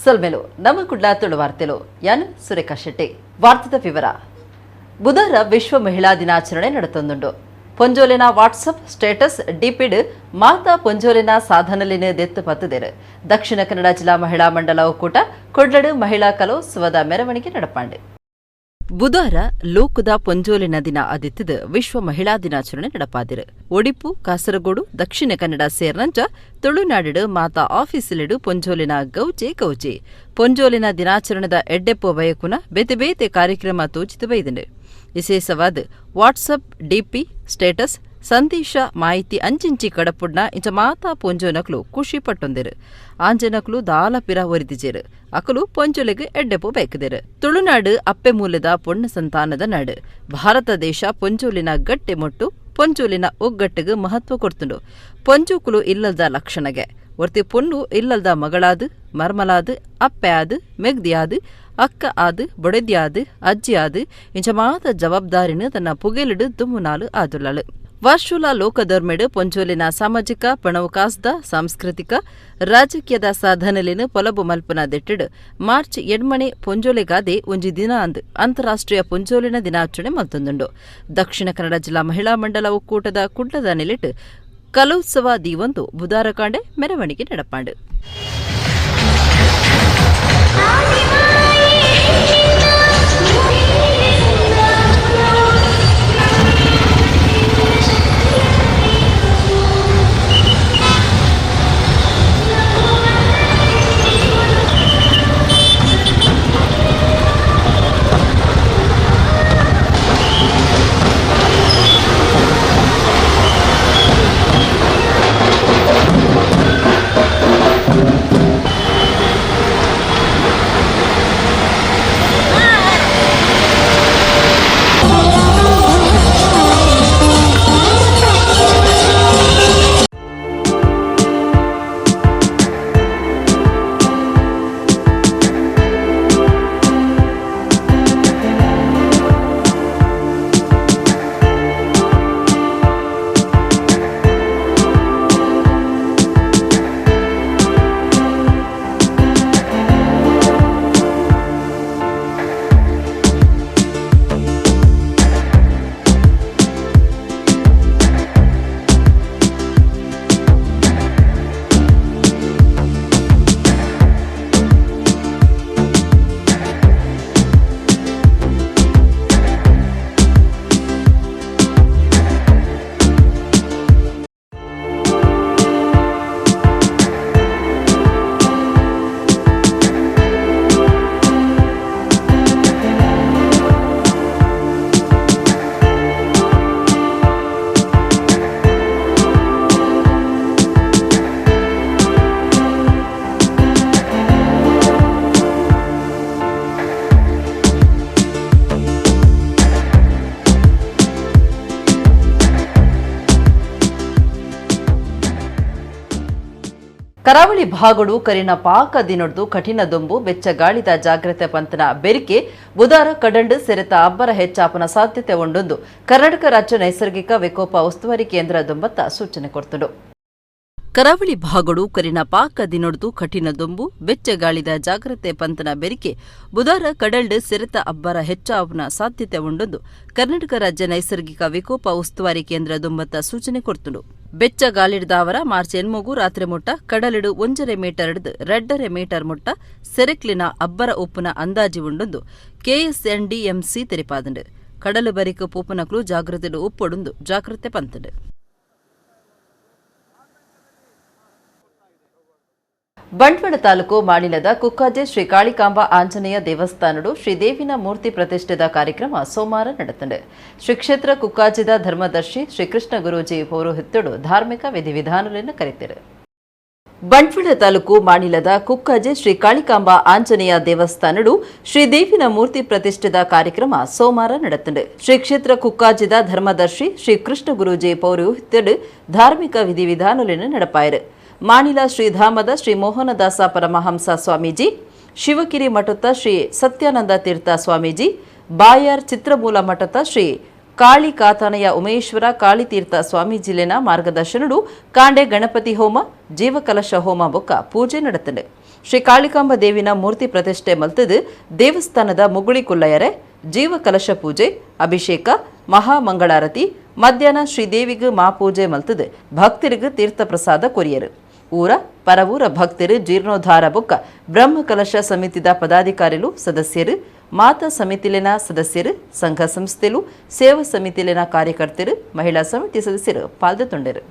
ಸೊಲ್ಮೆಲು ನಮ್ಮ ಕುಡ್ಲ ತುಳು ವಾರ್ತೆಲು ಯಾನ್ ಸುರೇಖಾ ಶೆಟ್ಟಿ. ವಾರ್ತೆದ ವಿವರ. ಬುಧವಾರ ವಿಶ್ವ ಮಹಿಳಾ ದಿನಾಚರಣೆ ನಡೆತೊಂದುಂಡು. ಪೊಂಜೋಲಿನ ವಾಟ್ಸಪ್ ಸ್ಟೇಟಸ್ ಡಿಪಿಡ್ ಮಾತಾ ಪೊಂಜೋಲಿನ ಸಾಧನಲಿನ ದೆತ್ತು ಪತ್ತುದೆರು. ದಕ್ಷಿಣ ಕನ್ನಡ ಜಿಲ್ಲಾ ಮಹಿಳಾ ಮಂಡಲ ಒಕ್ಕೂಟ ಕೊಡ್ಲಡು ಮಹಿಳಾ ಕಲೋತ್ಸವದ ಮೆರವಣಿಗೆ ನಡಪಾಂಡೆ. ಬುಧವಾರ ಲೋಕದ ಪೊಂಜೋಲಿನ ದಿನ ಆದಿತ್ತದ ವಿಶ್ವ ಮಹಿಳಾ ದಿನಾಚರಣೆ ನಡಪಾದಿರು. ಒಡಿಪು, ಕಾಸರಗೋಡು, ದಕ್ಷಿಣ ಕನ್ನಡ ಸೇರ್ನಂಚ ತುಳುನಾಡು ಮಾತಾ ಆಫೀಸಿಲಿಡು ಪೊಂಜೋಲಿನ ಗೌಜೆ ಗೌಜೆ. ಪೊಂಜೋಲಿನ ದಿನಾಚರಣೆದ ಎಡ್ಡೆಪ್ಪು ಬಯಕುನ ಬೇತೆ ಬೇತೆ ಕಾರ್ಯಕ್ರಮ ತೋಚಿತು ಬೈದಂಡು. ವಿಶೇಷವಾದ WhatsApp DP status ಸಂದೇಶ ಮಾಹಿತಿ ಅಂಚಿಂಚಿ ಕಡಪುಡ್ನ ಇಂಚ ಮಾತಾ ಪೊಂಜೋನಕ್ಲು ಖುಷಿ ಪಟ್ಟೊಂದಿರು. ಆಂಜನಕ್ಲು ದಾಲ ಪಿರ ಒರಿದಿಜೆರು. ಅಕಲು ಪೊಂಜೊಲೆಗ್ ಎಡ್ಡೆಪು ಬೇಕದಿರು. ತುಳುನಾಡು ಅಪ್ಪೆ ಮೂಲದ ಪೊಣ್ಣ ಸಂತಾನದ ನಾಡು. ಭಾರತ ದೇಶ ಪೊಂಜೋಲಿನ ಗಟ್ಟೆ ಮೊಟ್ಟು ಪೊಂಜೋಲಿನ ಒಗ್ಗಟ್ಟಿಗೆ ಮಹತ್ವ ಕೊಡ್ತುಂಡು. ಪೊಂಜೋಕುಲು ಇಲ್ಲಲ್ದ ಲಕ್ಷಣಗೆ ಒರ್ತಿ ಪೊಣ್ಣು ಇಲ್ಲಲ್ದ ಮಗಳಾದು, ಮರ್ಮಲಾದು, ಅಪ್ಪೆ ಆದು, ಮೆಗ್ದಿಯಾದು, ಅಕ್ಕ ಆದು, ಬೊಡೆದಿಯಾದು, ಅಜ್ಜಿ ಆದು ಇಂಚ ಮಾತ ಜವಾಬ್ದಾರಿನ ತನ್ನ ಪುಗೆಲಿಡು ದುಮ್ಮುನಾಲು ಆದುಲ್ಲಳು. ವರ್ಷುಲ ಲೋಕಧರ್ಮೆಡು ಪೊಂಜೋಲಿನ ಸಾಮಾಜಿಕ, ಪಣವಕಾಸ್ದ, ಸಾಂಸ್ಕೃತಿಕ, ರಾಜಕೀಯದ ಸಾಧನೆಲಿನ ಪೊಲಬು ಮಲ್ಪುನ ದೆಟ್ಟಿಡು ಮಾರ್ಚ್ 8 ಪೊಂಜೋಲೆಗಾದೆ ಒಂಜಿ ದಿನ ಅಂದ್ ಅಂತಾರಾಷ್ಟ್ರೀಯ ಪೊಂಜೋಲಿನ ದಿನಾಚರಣೆ ಮಲ್ತೊಂದುಂಡು. ದಕ್ಷಿಣ ಕನ್ನಡ ಜಿಲ್ಲಾ ಮಹಿಳಾ ಮಂಡಲ ಒಕ್ಕೂಟದ ಕುಡ್ಲದ ನೆಲೆಟ್ ಕಲೋತ್ಸವ ದೀವೊಂದು ಬುಧಾರ ಕಾಂಡೆ ಮೆರವಣಿಗೆ ನಡಪಾಂಡು. ಕರಾವಳಿ ಭಾಗಡು ಕರಿನ ಪಾಕ ದಿನೊಡ್ದು ಕಠಿಣ ದೊಂಬು ಬೆಚ್ಚ ಗಾಳಿದ ಜಾಗ್ರತೆ ಪಂತನ ಬೆರಿಕೆ ಬುಧಾರ ಕಡಂಡು ಸೆರೆತ ಅಬ್ಬರ ಹೆಚ್ಚಾಪನ ಸಾಧ್ಯತೆ ಉಂಡೊಂದು ಕರ್ನಾಟಕ ರಾಜ್ಯ ನೈಸರ್ಗಿಕ ವಿಕೋಪ ಉಸ್ತುವಾರಿ ಕೇಂದ್ರ ದೊಂಬತ್ತ ಸೂಚನೆ ಕೊಡ್ತುಂಡು. ಕರಾವಳಿ ಭಾಗಡು ಕರಿನ ಪಾಕ ದಿನೊಡ್ದು ಕಠಿಣ ದೊಂಬು ಬೆಚ್ಚ ಗಾಳಿದ ಜಾಗ್ರತೆ ಪಂತನ ಬೆರಿಕೆ ಬುಧಾರ ಕಡಲ್ಡ್ ಸೆರೆತ ಅಬ್ಬರ ಹೆಚ್ಚಾಪನ ಸಾಧ್ಯತೆ ಉಂಡೊಂದು ಕರ್ನಾಟಕ ರಾಜ್ಯ ನೈಸರ್ಗಿಕ ವಿಕೋಪ ಉಸ್ತುವಾರಿ ಕೇಂದ್ರ ದುಂಬತ್ತ ಸೂಚನೆ ಕೊಡ್ತುಂಡು. ಬೆಚ್ಚ ಗಾಳಿಡ್ದಾವರ ಮಾರ್ಚ್ 8 ರಾತ್ರಿ ಮುಟ್ಟ ಕಡಲಿಡು 1.5 ಮೀಟರ್ ಹಿಡಿದು 2.5 ಮೀಟರ್ ಮುಟ್ಟ ಸೆರೆಕ್ಲಿನ ಅಬ್ಬರ ಉಪ್ಪುನ ಅಂದಾಜಿ ಉಂಡೊಂದು ಕೆಎಸ್ಎನ್ಡಿಎಂಸಿ ತೆರಿಪಾದಂಡು. ಕಡಲು ಬರಿಕು ಪೂಪನಕ್ಲು ಜಾಗೃತಿಡು ಉಪ್ಪೊಡುಂದು ಜಾಗೃತೆ ಪಂತಂಡು. ಬಂಟ್ವಾಳ ತಾಲೂಕು ಮಾಣಿಲದ ಕುಕ್ಕಾಜೆ ಶ್ರೀ ಕಾಳಿಕಾಂಬ ಆಂಜನೇಯ ದೇವಸ್ಥಾನಡು ಶ್ರೀದೇವಿನ ಮೂರ್ತಿ ಪ್ರತಿಷ್ಠೆದ ಕಾರ್ಯಕ್ರಮ ಸೋಮವಾರ ನಡೆತಂಡು. ಶ್ರೀ ಕ್ಷೇತ್ರ ಕುಕ್ಕಾಜೆದ ಧರ್ಮದರ್ಶಿ ಶ್ರೀಕೃಷ್ಣ ಗುರೂಜಿ ಪೌರೋಹಿತ್ಯಡು ಧಾರ್ಮಿಕ ವಿಧಿವಿಧಾನಗಳನ್ನು ಕರೆತಿರು. ಬಂಟ್ವಾಳ ತಾಲೂಕು ಮಾಣಿಲದ ಕುಕ್ಕಾಜೆ ಶ್ರೀ ಕಾಳಿಕಾಂಬ ಆಂಜನೇಯ ದೇವಸ್ಥಾನಡು ಶ್ರೀದೇವಿನ ಮೂರ್ತಿ ಪ್ರತಿಷ್ಠೆದ ಕಾರ್ಯಕ್ರಮ ಸೋಮವಾರ ನಡೆತಂಡು. ಶ್ರೀ ಕ್ಷೇತ್ರ ಕುಕ್ಕಾಜೆದ ಧರ್ಮದರ್ಶಿ ಶ್ರೀ ಕೃಷ್ಣ ಗುರೂಜಿ ಪೌರೋಹಿತ್ಯಡು ಧಾರ್ಮಿಕ ವಿಧಿವಿಧಾನಗಳನ್ನು ನಡಪಾಯರು. ಮಾಣಿಲ ಶ್ರೀಧಾಮದ ಶ್ರೀ ಮೋಹನದಾಸ ಪರಮಹಂಸ ಸ್ವಾಮೀಜಿ, ಶಿವಗಿರಿ ಮಠದ ಶ್ರೀ ಸತ್ಯಾನಂದ ತೀರ್ಥ ಸ್ವಾಮೀಜಿ, ಬಾಯಾರ್ ಚಿತ್ರಮೂಲ ಮಠದ ಶ್ರೀ ಕಾಳಿ ಕಾತಾನಯ ಉಮೇಶ್ವರ ಕಾಳಿತೀರ್ಥ ಸ್ವಾಮೀಜಿಲಿನ ಮಾರ್ಗದರ್ಶನಡು ಕಾಂಡೆ ಗಣಪತಿ ಹೋಮ, ಜೀವಕಲಶ ಹೋಮ ಬೊಕ್ಕ ಪೂಜೆ ನಡೆತಂಡು. ಶ್ರೀ ಕಾಳಿಕಾಂಬ ದೇವಿನ ಮೂರ್ತಿ ಪ್ರತಿಷ್ಠೆ ಮಲ್ತದು ದೇವಸ್ಥಾನದ ಮುಗುಳಿ ಕುಲ್ಲಯರೆ ಜೀವ ಕಲಶ ಪೂಜೆ, ಅಭಿಷೇಕ, ಮಹಾಮಂಗಳಾರತಿ, ಮಧ್ಯಾಹ್ನ ಶ್ರೀದೇವಿಗೆ ಮಾಪೂಜೆ ಮಲ್ತದು ಭಕ್ತರಿಗೆ ತೀರ್ಥ ಪ್ರಸಾದ ಕೊರಿಯರು. ಊರ ಪರವೂರ ಭಕ್ತರು ಜೀರ್ಣೋದ್ಧಾರ ಬೊಕ್ಕ ಬ್ರಹ್ಮಕಲಶ ಸಮಿತಿದ ಪದಾಧಿಕಾರಿಲು ಸದಸ್ಯರು, ಮಾತಾ ಸಮಿತಿಲಿನ ಸದಸ್ಯರು, ಸಂಘ ಸಂಸ್ಥೆಲು, ಸೇವಾ ಸಮಿತಿಲಿನ ಕಾರ್ಯಕರ್ತರು, ಮಹಿಳಾ ಸಮಿತಿ ಸದಸ್ಯರು ಪಾಲ್ದೊಂಡರು.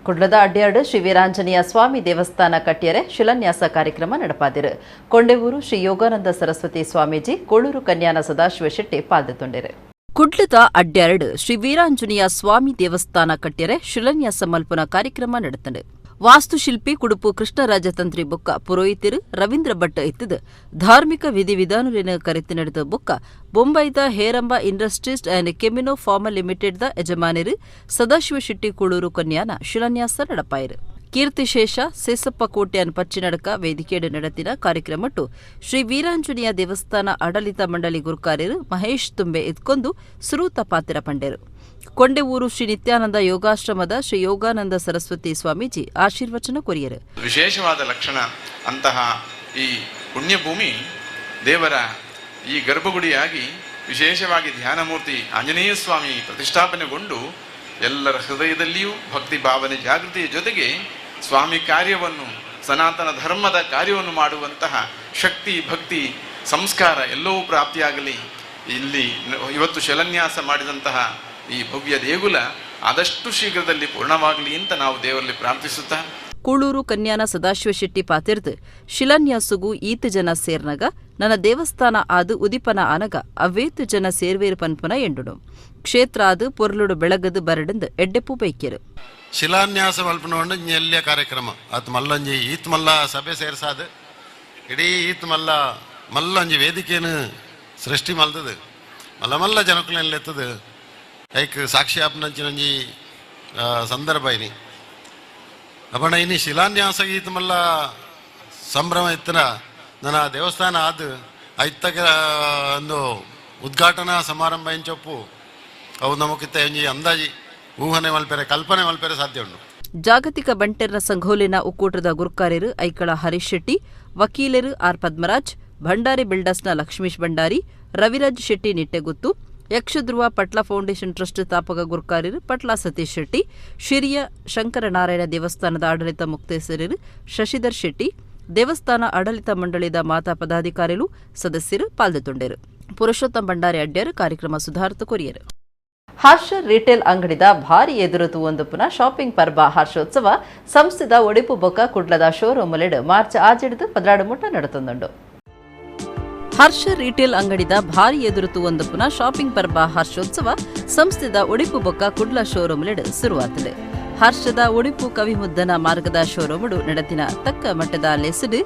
ಕುಡ್ಲದ ಅಡ್ಯಾರ್ಡ್ ಶ್ರೀ ವೀರಾಂಜನೇಯ ಸ್ವಾಮಿ ದೇವಸ್ಥಾನ ಕಟ್ಟಿಯರೆ ಶಿಲಾನ್ಯಾಸ ಕಾರ್ಯಕ್ರಮ ನಡಪಾದಿರು. ಕೊಂಡೆವೂರು ಶ್ರೀ ಯೋಗಾನಂದ ಸರಸ್ವತಿ ಸ್ವಾಮೀಜಿ, ಕೋಳೂರು ಕನ್ಯಾನ ಸದಾಶಿವ ಶೆಟ್ಟಿ ಪಾಲ್ದೊಂಡೆರು. ಕುಡ್ಲದ ಅಡ್ಯಾರ್ಡ್ ಶ್ರೀ ವೀರಾಂಜನೇಯ ಸ್ವಾಮಿ ದೇವಸ್ಥಾನ ಕಟ್ಟಿಯರೆ ಶಿಲಾನ್ಯಾಸ ಮಲ್ಪುನ ಕಾರ್ಯಕ್ರಮ ನಡೆತಂಡು. ವಾಸ್ತುಶಿಲ್ಪಿ ಕುಡುಪು ಕೃಷ್ಣರಾಜ ತಂತ್ರಿ ಬೊಕ್ಕ ಪುರೋಹಿತರು ರವೀಂದ್ರ ಭಟ್ ಇತ್ತದು ಧಾರ್ಮಿಕ ವಿಧಿವಿಧಾನಲಿನ ಕರೆತು ನಡೆದ ಬೊಕ್ಕ ಬೊಂಬೈದ Heramba industries and Chemino pharma limited the ಯಜಮಾನರು ಸದಾಶಿವ ಶೆಟ್ಟಿ ಕೂಳೂರು ಕನ್ಯಾನ ಶಿಲಾನ್ಯಾಸ ನಡಪಾಯರು. ಕೀರ್ತಿಶೇಷ ಸೇಸಪ್ಪ ಕೋಟ್ಯಾನ್ ಪಚ್ಚಿನಡಕ ವೇದಿಕೆಯಡು ನಡೆತಿನ ಕಾರ್ಯಕ್ರಮಟ್ಟು ಶ್ರೀ ವೀರಾಂಜನೇಯ ದೇವಸ್ಥಾನ ಆಡಳಿತ ಮಂಡಳಿ ಗುರುಕಾರ್ಯರು ಮಹೇಶ್ ತುಂಬೆ ಇದ್ಕೊಂಡು ಸುರೂತ ಪಾತ್ರ ಪಂಡೆರು. ಕೊಂಡೆವೂರು ಶ್ರೀ ನಿತ್ಯಾನಂದ ಯೋಗಾಶ್ರಮದ ಶ್ರೀ ಯೋಗಾನಂದ ಸರಸ್ವತಿ ಸ್ವಾಮೀಜಿ ಆಶೀರ್ವಚನ ಕೊರಿಯರು. ವಿಶೇಷವಾದ ಲಕ್ಷಣ ಅಂತಹ ಈ ಪುಣ್ಯಭೂಮಿ ದೇವರ ಈ ಗರ್ಭಗುಡಿಯಾಗಿ ವಿಶೇಷವಾಗಿ ಧ್ಯಾನಮೂರ್ತಿ ಆಂಜನೇಯ ಸ್ವಾಮಿ ಪ್ರತಿಷ್ಠಾಪನೆಗೊಂಡು ಎಲ್ಲರ ಹೃದಯದಲ್ಲಿಯೂ ಭಕ್ತಿ ಭಾವನೆ ಜಾಗೃತಿಯ ಜೊತೆಗೆ ಸ್ವಾಮಿ ಕಾರ್ಯವನ್ನು, ಸನಾತನ ಧರ್ಮದ ಕಾರ್ಯವನ್ನು ಮಾಡುವಂತಹ ಶಕ್ತಿ, ಭಕ್ತಿ, ಸಂಸ್ಕಾರ ಎಲ್ಲವೂ ಪ್ರಾಪ್ತಿಯಾಗಲಿ. ಇಲ್ಲಿ ಇವತ್ತು ಶಿಲಾನ್ಯಾಸ ಮಾಡಿದಂತಹ ಈ ಭವ್ಯ ದೇಗುಲ ಆದಷ್ಟು ಶೀಘ್ರದಲ್ಲಿ ಪೂರ್ಣವಾಗಲಿ ಅಂತ ನಾವು ದೇವರಲ್ಲಿ ಪ್ರಾರ್ಥಿಸುತ್ತಾ. ಕೂಳೂರು ಕನ್ಯಾನ ಸದಾಶಿವ ಶೆಟ್ಟಿ ಪಾತಿರ್ದು ಶಿಲಾನ್ಯಾಸುಗು ಈತ ಜನ ಸೇರ್ನಗ ನನ್ನ ದೇವಸ್ಥಾನ ಆದು ಉದಿಪನ ಆನಗ ಅವೇತು ಜನ ಸೇರ್ವೇರು ಪನ್ಪುನ ಎಂಡುನು. ಕ್ಷೇತ್ರ ಅದು ಪೊರ್ಲುಡು ಬೆಳಗದು ಬರಡಂದು ಎಡ್ಡೆಪ್ಪು ಬೈಕ್ಯರು. ಶಿಲಾನ್ಯಾಸ ಮಲ್ಪನೊಂಡು ಎಲ್ಲಿಯ ಕಾರ್ಯಕ್ರಮ ಅತ್ ಮಲ್ಲೊಂಜಿ ಈತ್ ಮಲ್ಲ ಸಭೆ ಸೇರ್ಸಾದ ಇಡೀ ಈತ್ ಮಲ್ಲ ಮಲ್ಲೊಂಜಿ ವೇದಿಕೆಯನ್ನು ಸೃಷ್ಟಿ ಮಲ್ದದು ಮಲ್ಲ ಮಲ್ಲ ಜನಕುಲೆಲ್ಲ ಎತ್ತದು ಐಕ್ ಸಾಕ್ಷಿ ಆಪ್ನಂಚಿನೊಂಜಿ ಸಂದರ್ಭ ಇನಿ. ಅಪಣ ಇನಿ ಶಿಲಾನ್ಯಾಸ ಈತ್ ಮಲ್ಲ ಸಂಭ್ರಮ ಇತ್ತನ ನನ್ನ ದೇವಸ್ಥಾನ ಆದ್ ಐತಕ ಒಂದು ಉದ್ಘಾಟನಾ ಸಮಾರಂಭ ಇಂಚೊಪ್ಪು ಅವು ನಮಕಿತ್ತ ಒಂಜಿ ಅಂದಾಜಿ ಊಹನೆ ಮಲ್ಪೆರೆ ಕಲ್ಪನೆ ಮಲ್ಪೆರೆ ಸಾಧ್ಯ ಉಂಟು. ಜಾಗತಿಕ ಬಂಟೆರ್ನ ಸಂಘೋಲಿನ ಒಕ್ಕೂಟದ ಗುರುಕಾರ್ಯರು ಐಕಳ ಹರೀಶ್ ಶೆಟ್ಟಿ, ವಕೀಲರು ಆರ್ ಪದ್ಮರಾಜ್, ಭಂಡಾರಿ ಬಿಲ್ಡರ್ಸ್ನ ಲಕ್ಷ್ಮೀಶ್ ಭಂಡಾರಿ, ರವಿರಾಜ್ ಶೆಟ್ಟಿ ನಿಟ್ಟೆಗುತ್ತು, ಯಕ್ಷಧ್ರುವ ಪಟ್ಲ ಫೌಂಡೇಶನ್ ಟ್ರಸ್ಟ್ ಸ್ಥಾಪಕ ಗುರುಕಾರ್ಯರು ಪಟ್ಲ ಸತೀಶ್ ಶೆಟ್ಟಿ, ಶಿರಿಯ ಶಂಕರನಾರಾಯಣ ದೇವಸ್ಥಾನದ ಆಡಳಿತ ಮುಕ್ತೇಸರರು ಶಶಿಧರ್ ಶೆಟ್ಟಿ, ದೇವಸ್ಥಾನ ಆಡಳಿತ ಮಂಡಳಿದ ಮಾತಾ ಪದಾಧಿಕಾರಿಗಳು, ಸದಸ್ಯರು ಪಾಲ್ದೊಂಡರು. ಪುರುಷೋತ್ತಮ ಭಂಡಾರಿ ಅಡ್ಯರು ಕಾರ್ಯಕ್ರಮ ಸುಧಾರಿತ ಕೊರಿಯರು. ಹರ್ಷ ರಿಟೇಲ್ ಅಂಗಡಿದ ಭಾರಿ ಎದುರು ಒಂದು ಪುನಃ ಶಾಪಿಂಗ್ ಪರ್ಬ ಹರ್ಷೋತ್ಸವ ಸಂಸ್ಥೆದ ಒಡಿಪು ಬೊಕ್ಕ ಕುಡ್ಲದ ಶೋರೂಮ್ ಮಾರ್ಚ್ ಆಜಿಡ್ದು 16 ಮುಟ್ಟ ನಡೆತೊಂದುಂಡು. ಹರ್ಷ ರಿಟೇಲ್ ಅಂಗಡಿದ ಭಾರಿ ಎದುರು ಒಂದು ಪುನಃ ಶಾಪಿಂಗ್ ಪರ್ಬ ಹರ್ಷೋತ್ಸವ ಸಂಸ್ಥೆದ ಒಡಿಪು ಬೊಕ್ಕ ಕುಡ್ಲ ಶೋರೂಮ್ ಶುರುವಾತದೆ. ಹರ್ಷದ ಒಡಿಪು ಕವಿಮುದ್ದನ ಮಾರ್ಗದ ಶೋರೂಮುಡು ನಡತಿನ ತಕ್ಕ ಮಟ್ಟದ ಲೆಸಡು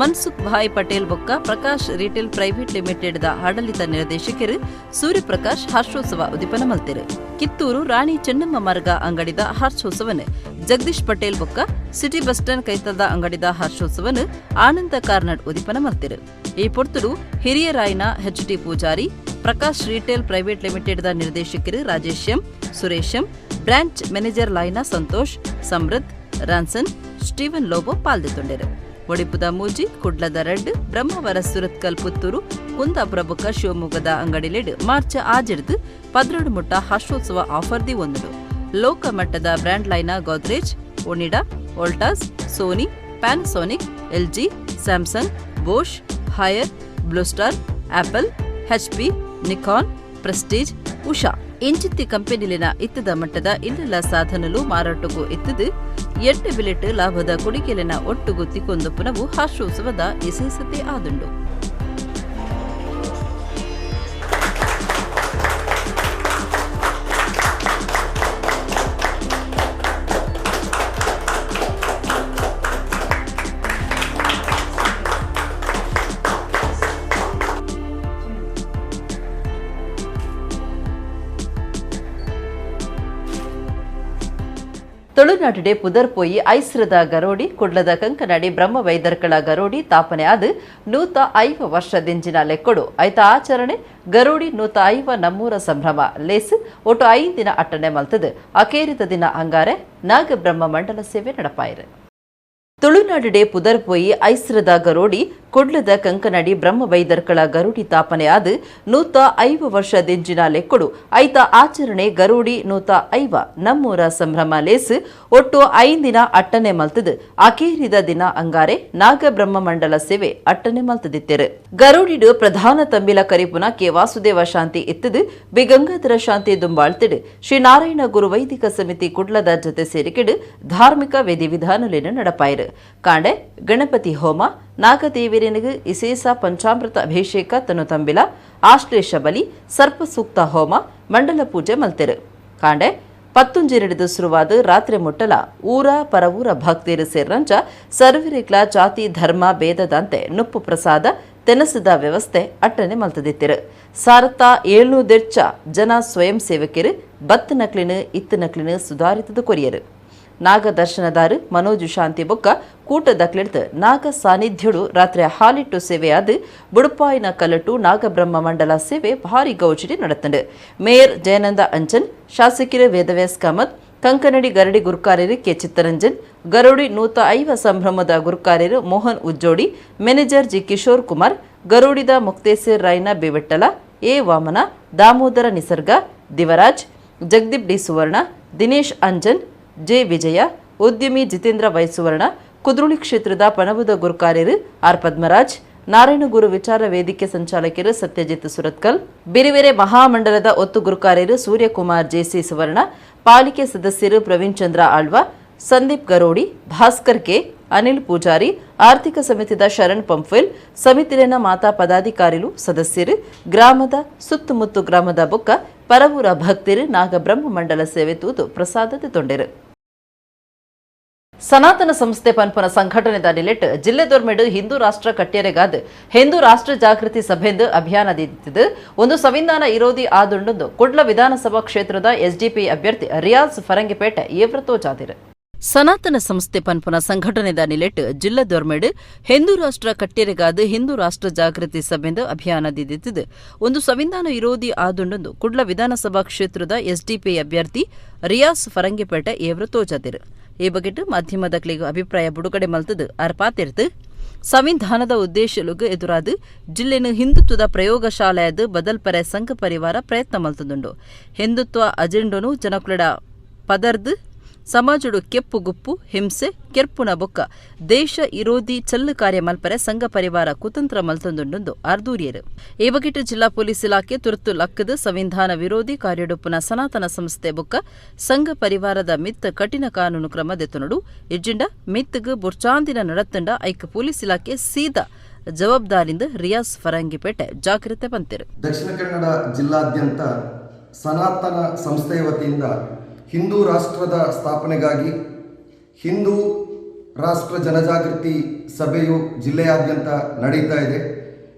ಮನ್ಸುಖ್ ಭಾಯ್ ಪಟೇಲ್ ಬೊಕ್ಕ Prakash retail private limited the ಆಡಳಿತ ನಿರ್ದೇಶಕರು ಸೂರ್ಯಪ್ರಕಾಶ್ ಹರ್ಷೋತ್ಸವ ಉದಿಪನ ಮಲ್ತೆರು. ಕಿತ್ತೂರು ರಾಣಿ ಚೆನ್ನಮ್ಮ ಮಾರ್ಗ ಅಂಗಡಿದ ಹರ್ಷೋತ್ಸವನ್ ಜಗದೀಶ್ ಪಟೇಲ್ ಬೊಕ್ಕ ಸಿಟಿ ಬಸ್ ಸ್ಟ್ಯಾಂಡ್ ಕೈತಲ್ದ ಅಂಗಡಿದ ಹರ್ಷೋತ್ಸವನ್ ಆನಂದ ಕಾರ್ನಾಡ್ ಉದಿಪನ ಮಲ್ತೆರು. ಈ ಪೊರ್ತುಡು ಹಿರಿಯರಾಯನ H T Poojary, Prakash retail private limited the ನಿರ್ದೇಶಕರು Rajesh M, Suresh M, branch manager ಲಾಯ್ನ ಸಂತೋಷ್, ಸಮೃದ್ಧ್, ರಾನ್ಸನ್, ಸ್ಟೀವನ್ ಲೋಬೋ ಪಾಲ್ದೊಂಡೆರು. ಒಡಿಪುದ ಮೂಜಿ, ಕುಡ್ಲದ ರಡ್ಡ್, ಬ್ರಹ್ಮಾವರ, ಸುರತ್ಕಲ್, ಪುತ್ತೂರು, ಕುಂದಾಪುರ ಬೊಕ್ಕ ಶಿವಮೊಗ್ಗದ ಅಂಗಡಿಲೆಡ್ ಮಾರ್ಚ್ ಆಜಿಡ್ದು 12 ಮುಟ್ಟ ಹರ್ಷೋತ್ಸವ ಆಫರ್ the ಒಂದುಡು. ಲೋಕ ಮಟ್ಟದ ಬ್ರ್ಯಾಂಡ್ ಲೈನ Godrej, Onida, Voltas, Sony, Panasonic, LG, Samsung, Bosch, Haier, Blue Star, Apple, HP, Nikon, Prestige, Usha ಇಂಚಿತ್ತಿ ಕಂಪನಿಲಿನ ಇತ್ತದ ಮಟ್ಟದ ಇಲ್ಲೆಲ್ಲ ಸಾಧನಲು ಮಾರಾಟಕ್ಕೂ ಇತ್ತದು ಎಡ್ಡೆ ಬಿಲೆಟ್ ಲಾಭದ ಕೊಡಿಕೆಲಿನ ಒಟ್ಟುಗು ತಿಕ್ಕೊಂದು ಪುನವು ಹಾಸ್ಯೋತ್ಸವದ ವಿಶೇಷತೆ ಆದುಂಡು. ತುಳುನಾಡಿಡೆ ಪುದರ್ ಪೋಯಿ ಐಸ್ರದ ಗರೋಡಿ ಕುಡ್ಲದ ಕಂಕನಾಡಿ ಬ್ರಹ್ಮ ವೈದರ್ಕಳ ಗರೋಡಿ ತಾಪನೆ ಆದ 150 ವರ್ಷದಿಂಜಿನ ಲೆಕ್ಕೊಡು ಐತ ಆಚರಣೆ ಗರೋಡಿ 150 ನಮ್ಮೂರ ಸಂಭ್ರಮ ಲೇಸ್ ಒಟ್ಟು 5 ದಿನ ಅಟ್ಟಣೆ ಮಲ್ತದು. ಅಕೇರಿದ ದಿನ ಅಂಗಾರೆ ನಾಗಬ್ರಹ್ಮ ಮಂಡಲ ಸೇವೆ ನಡಪಾಯಿರು. ತುಳುನಾಡಿಡೆ ಪುದರ್ ಪೋಯಿ ಐಸ್ರದ ಗರೋಡಿ ಕುಡ್ಲದ ಕಂಕನಾಡಿ ಬ್ರಹ್ಮ ವೈದರ್ಕಳ ಗರುಡಿ ತಾಪನೆ ಆದ 150 ವರ್ಷದಿಂಜಿನ ಲೆಕ್ಕೊಡು ಐತ ಆಚರಣೆ ಗರುಡಿ 150 ನಮ್ಮೂರ ಸಂಭ್ರಮ ಲೇಸ್ ಒಟ್ಟು 5 ದಿನ ಅಟ್ಟನೆ ಮಲ್ತದು. ಅಕೇರಿದ ದಿನ ಅಂಗಾರೆ ನಾಗಬ್ರಹ್ಮ ಮಂಡಲ ಸೇವೆ ಅಟ್ಟನೆ ಮಲ್ತದಿತ್ತೆರು. ಗರುಡಿಡು ಪ್ರಧಾನ ತಂಬಿಲ ಕರಿಪುನ ಕೆ ವಾಸುದೇವ ಶಾಂತಿ ಇತ್ತದು ಬಿ ಗಂಗಾಧರ ಶಾಂತಿ ದುಂಬಾಳ್ತಿಡು ಶ್ರೀ ನಾರಾಯಣ ಗುರು ವೈದಿಕ ಸಮಿತಿ ಕುಡ್ಲದ ಜೊತೆ ಸೇರಿಕೆಡು ಧಾರ್ಮಿಕ ವಿಧಿವಿಧಾನಲೇನು ನಡಪಾಯಿರು. ಕಾಂಡೆ ಗಣಪತಿ ಹೋಮ, ನಾಗದೇವರನಿಗೆ ಇಸೇಸ ಪಂಚಾಮೃತ ಅಭಿಷೇಕ ತನು ತಂಬಿಲ, ಆಶ್ಲೇಷ ಬಲಿ, ಸರ್ಪಸೂಕ್ತ ಹೋಮ, ಮಂಡಲ ಪೂಜೆ ಮಲ್ತೆರು. ಕಾಂಡೆ 10 ಶುರುವಾದ ರಾತ್ರಿ ಮುಟ್ಟಲ ಊರ ಪರವೂರ ಭಕ್ತಿರು ಸೇರ್ರಂಚ ಸರ್ವರಿಗ್ಲ ಜಾತಿ ಧರ್ಮ ಭೇದದಂತೆ ನುಪ್ಪು ಪ್ರಸಾದ ತೆನಸದ ವ್ಯವಸ್ಥೆ ಅಟ್ಟನೆ ಮಲ್ತದಿತ್ತಿರು. ಸಾರತ್ತ 700 ಜನ ಸ್ವಯಂ ಸೇವಕರು ಬತ್ತ ನಕ್ಲಿನ ಇತ್ತು ನಕ್ಲಿನ ಸುಧಾರಿತದ ಕೊರಿಯರು. ನಾಗದರ್ಶನದಾರು ಮನೋಜ್ ಶಾಂತಿ ಬೊಕ್ಕ ಕೂಟದ ಕ್ಲಿಡ್ದು ನಾಗ ಸಾನ್ನಿಧ್ಯುಡು ರಾತ್ರಿ ಹಾಲಿಟ್ಟು ಸೇವೆಯಾದ ಬುಡುಪಾಯಿನ ಕಲಟು ನಾಗಬ್ರಹ್ಮ ಮಂಡಲ ಸೇವೆ ಭಾರಿ ಗೌಜಿಡಿ ನಡೆತಂಡು. ಮೇಯರ್ ಜಯನಂದ ಅಂಚನ್, ಶಾಸಕಿರು ವೇದವ್ಯಾಸ್ ಕಾಮತ್, ಕಂಕನಡಿ ಗರಡಿ ಗುರುಕಾರ್ಯರು ಕೆ ಚಿತ್ತರಂಜನ್, ಗರುಡಿ 150 ಸಂಭ್ರಮದ ಗುರುಕಾರ್ಯರು ಮೋಹನ್ ಉಜ್ಜೋಡಿ, ಮ್ಯಾನೇಜರ್ ಜಿ ಕಿಶೋರ್ ಕುಮಾರ್, ಗರುಡಿದ ಮುಕ್ತೇಸರ್ ರಾಯ್ನ ಬೇವಿಟ್ಟಲ, ಎ ವಾಮನ, ದಾಮೋದರ ನಿಸರ್ಗ, ದಿವರಾಜ್, ಜಗದೀಪ್ ಡಿ ಸುವರ್ಣ, ದಿನೇಶ್ ಅಂಜನ್, ಜೆ ವಿಜಯ, ಉದ್ಯಮಿ ಜಿತೇಂದ್ರ ವೈಸುವರ್ಣ, ಕುದ್ರೋಳಿ ಕ್ಷೇತ್ರದ ಪಣಬುದ ಗುರುಕಾರ್ಯರು ಆರ್ ಪದ್ಮರಾಜ್, ನಾರಾಯಣಗುರು ವಿಚಾರ ವೇದಿಕೆ ಸಂಚಾಲಕರು ಸತ್ಯಜಿತ್ ಸುರತ್ಕಲ್, ಬಿರಿವೆರೆ ಮಹಾಮಂಡಲದ ಒತ್ತು ಗುರುಕಾರ್ಯರು ಸೂರ್ಯಕುಮಾರ್ ಜೆಸಿ ಸುವರ್ಣ, ಪಾಲಿಕೆ ಸದಸ್ಯರು ಪ್ರವೀಣ್ ಚಂದ್ರ ಆಳ್ವ, ಸಂದೀಪ್ ಗರೋಡಿ, ಭಾಸ್ಕರ್ ಕೆ, ಅನಿಲ್ ಪೂಜಾರಿ, ಆರ್ಥಿಕ ಸಮಿತಿದ ಶರಣ್ ಪಂಫೆಲ್, ಸಮಿತಿಲಿನ ಮಾತಾ ಪದಾಧಿಕಾರಿಲು ಸದಸ್ಯರು, ಗ್ರಾಮದ ಸುತ್ತಮುತ್ತ ಗ್ರಾಮದ ಬೊಕ್ಕ ಪರವೂರ ಭಕ್ತರು ನಾಗಬ್ರಹ್ಮ ಮಂಡಲ ಸೇವೆ ತೂದು ಪ್ರಸಾದದ ತೊಂಡೆರು. ಸನಾತನ ಸಂಸ್ಥೆ ಪನ್ಪನ ಸಂಘಟನೆದ ನಿಲೆಟ್ ಜಿಲ್ಲೆ ದೊರ್ಮೆಡು ಹಿಂದೂ ರಾಷ್ಟ್ರ ಕಟ್ಯರೆಗಾದ ಹಿಂದೂ ರಾಷ್ಟ್ರ ಜಾಗೃತಿ ಸಭೆಂದು ಅಭಿಯಾನ ದಿತ್ತಿದ್ದು ಒಂದು ಸಂವಿಧಾನ ವಿರೋಧಿ ಆದುಂಡೊಂದು ಕುಡ್ಲ ವಿಧಾನಸಭಾ ಕ್ಷೇತ್ರದ ಎಸ್ಡಿಪಿ ಅಭ್ಯರ್ಥಿ ರಿಯಾಜ್ ಫರಂಗಿಪೇಟೆ ಏವ್ರತೋ ಜಾದಿರು. ಸನಾತನ ಸಂಸ್ಥೆ ಪನ್ಪನ ಸಂಘಟನೆದ ನಿಲೆಟ್ ಜಿಲ್ಲೆ ದೊರ್ಮೆಡು ಹಿಂದೂ ರಾಷ್ಟ್ರ ಕಟ್ಯರೆಗಾದ ಹಿಂದೂ ರಾಷ್ಟ್ರ ಜಾಗೃತಿ ಸಭೆಂದು ಅಭಿಯಾನ ದಿತ್ತಿದ್ದು ಒಂದು ಸಂವಿಧಾನ ವಿರೋಧಿ ಆದುಂಡೊಂದು ಕುಡ್ಲ ವಿಧಾನಸಭಾ ಕ್ಷೇತ್ರದ ಎಸ್ಡಿಪಿ ಅಭ್ಯರ್ಥಿ ರಿಯಾಜ್ ಫರಂಗಿಪೇಟೆ ಏವ್ರತೋ ಜಾದಿರು. ಈ ಬಗೆಟ್ ಮಾಧ್ಯಮದಕ್ಲಿಗೂ ಅಭಿಪ್ರಾಯ ಬಿಡುಗಡೆ ಮಲ್ತದು ಅರ್ಪಾತಿರ್ತು ಸಂವಿಧಾನದ ಉದ್ದೇಶಲುಗ್ ಎದುರಾದ ಜಿಲ್ಲೆನು ಹಿಂದುತ್ವದ ಪ್ರಯೋಗಶಾಲೆಯದು ಬದಲ್ಪರೆ ಸಂಘ ಪರಿವಾರ ಪ್ರಯತ್ನ ಮಲ್ತದುಂಡು. ಹಿಂದುತ್ವ ಅಜೆಂಡನು ಜನಕುಲಡ ಪದರ್ದು ಸಮಾಜಡು ಕೆಪ್ಪು ಗುಪ್ಪು ಹಿಂಸೆ ಕೆರ್ಪುನ ಬೊಕ್ಕ ದೇಶ ವಿರೋಧಿ ಚಲ್ಲು ಕಾರ್ಯ ಮಲ್ಪರೆ ಸಂಘ ಪರಿವಾರ ಕುತಂತ್ರ ಮಲ್ತೊಂದುಂಡು ಅರ್ದೂರಿಯರು. ಈ ಬಗೆಟ್ ಜಿಲ್ಲಾ ಪೊಲೀಸ್ ಇಲಾಖೆ ತುರ್ತು ಲಕ್ಕದ ಸಂವಿಧಾನ ವಿರೋಧಿ ಕಾರ್ಯಡುಪ್ಪುನ ಸನಾತನ ಸಂಸ್ಥೆ ಬೊಕ್ಕ ಸಂಘ ಪರಿವಾರದ ಮಿತ್ತ ಕಠಿಣ ಕಾನೂನು ಕ್ರಮ ದೆತ್ತುನಡು ಇಜ್ಜಿಂಡ ಮಿತ್ತಗ್ ಬುರ್ಚಾಂದಿನ ನಡತ್ತಂಡ ಐಕ್ ಪೊಲೀಸ್ ಇಲಾಖೆ ಸೀದಾ ಜವಾಬ್ದಾರಿಂದ ರಿಯಾಜ್ ಫರಂಗಿಪೇಟೆ ಜಾಗ್ರತೆ ಬಂತಿರು. ದಕ್ಷಿಣ ಕನ್ನಡ ಜಿಲ್ಲಾದ್ಯಂತ ಸನಾತನ ಸಂಸ್ಥೆಯ ವತಿಯಿಂದ ಹಿಂದೂ ರಾಷ್ಟ್ರದ ಸ್ಥಾಪನೆಗಾಗಿ ಹಿಂದೂ ರಾಷ್ಟ್ರ ಜನಜಾಗೃತಿ ಸಭೆಯು ಜಿಲ್ಲೆಯಾದ್ಯಂತ ನಡೆಯುತ್ತಾ ಇದೆ.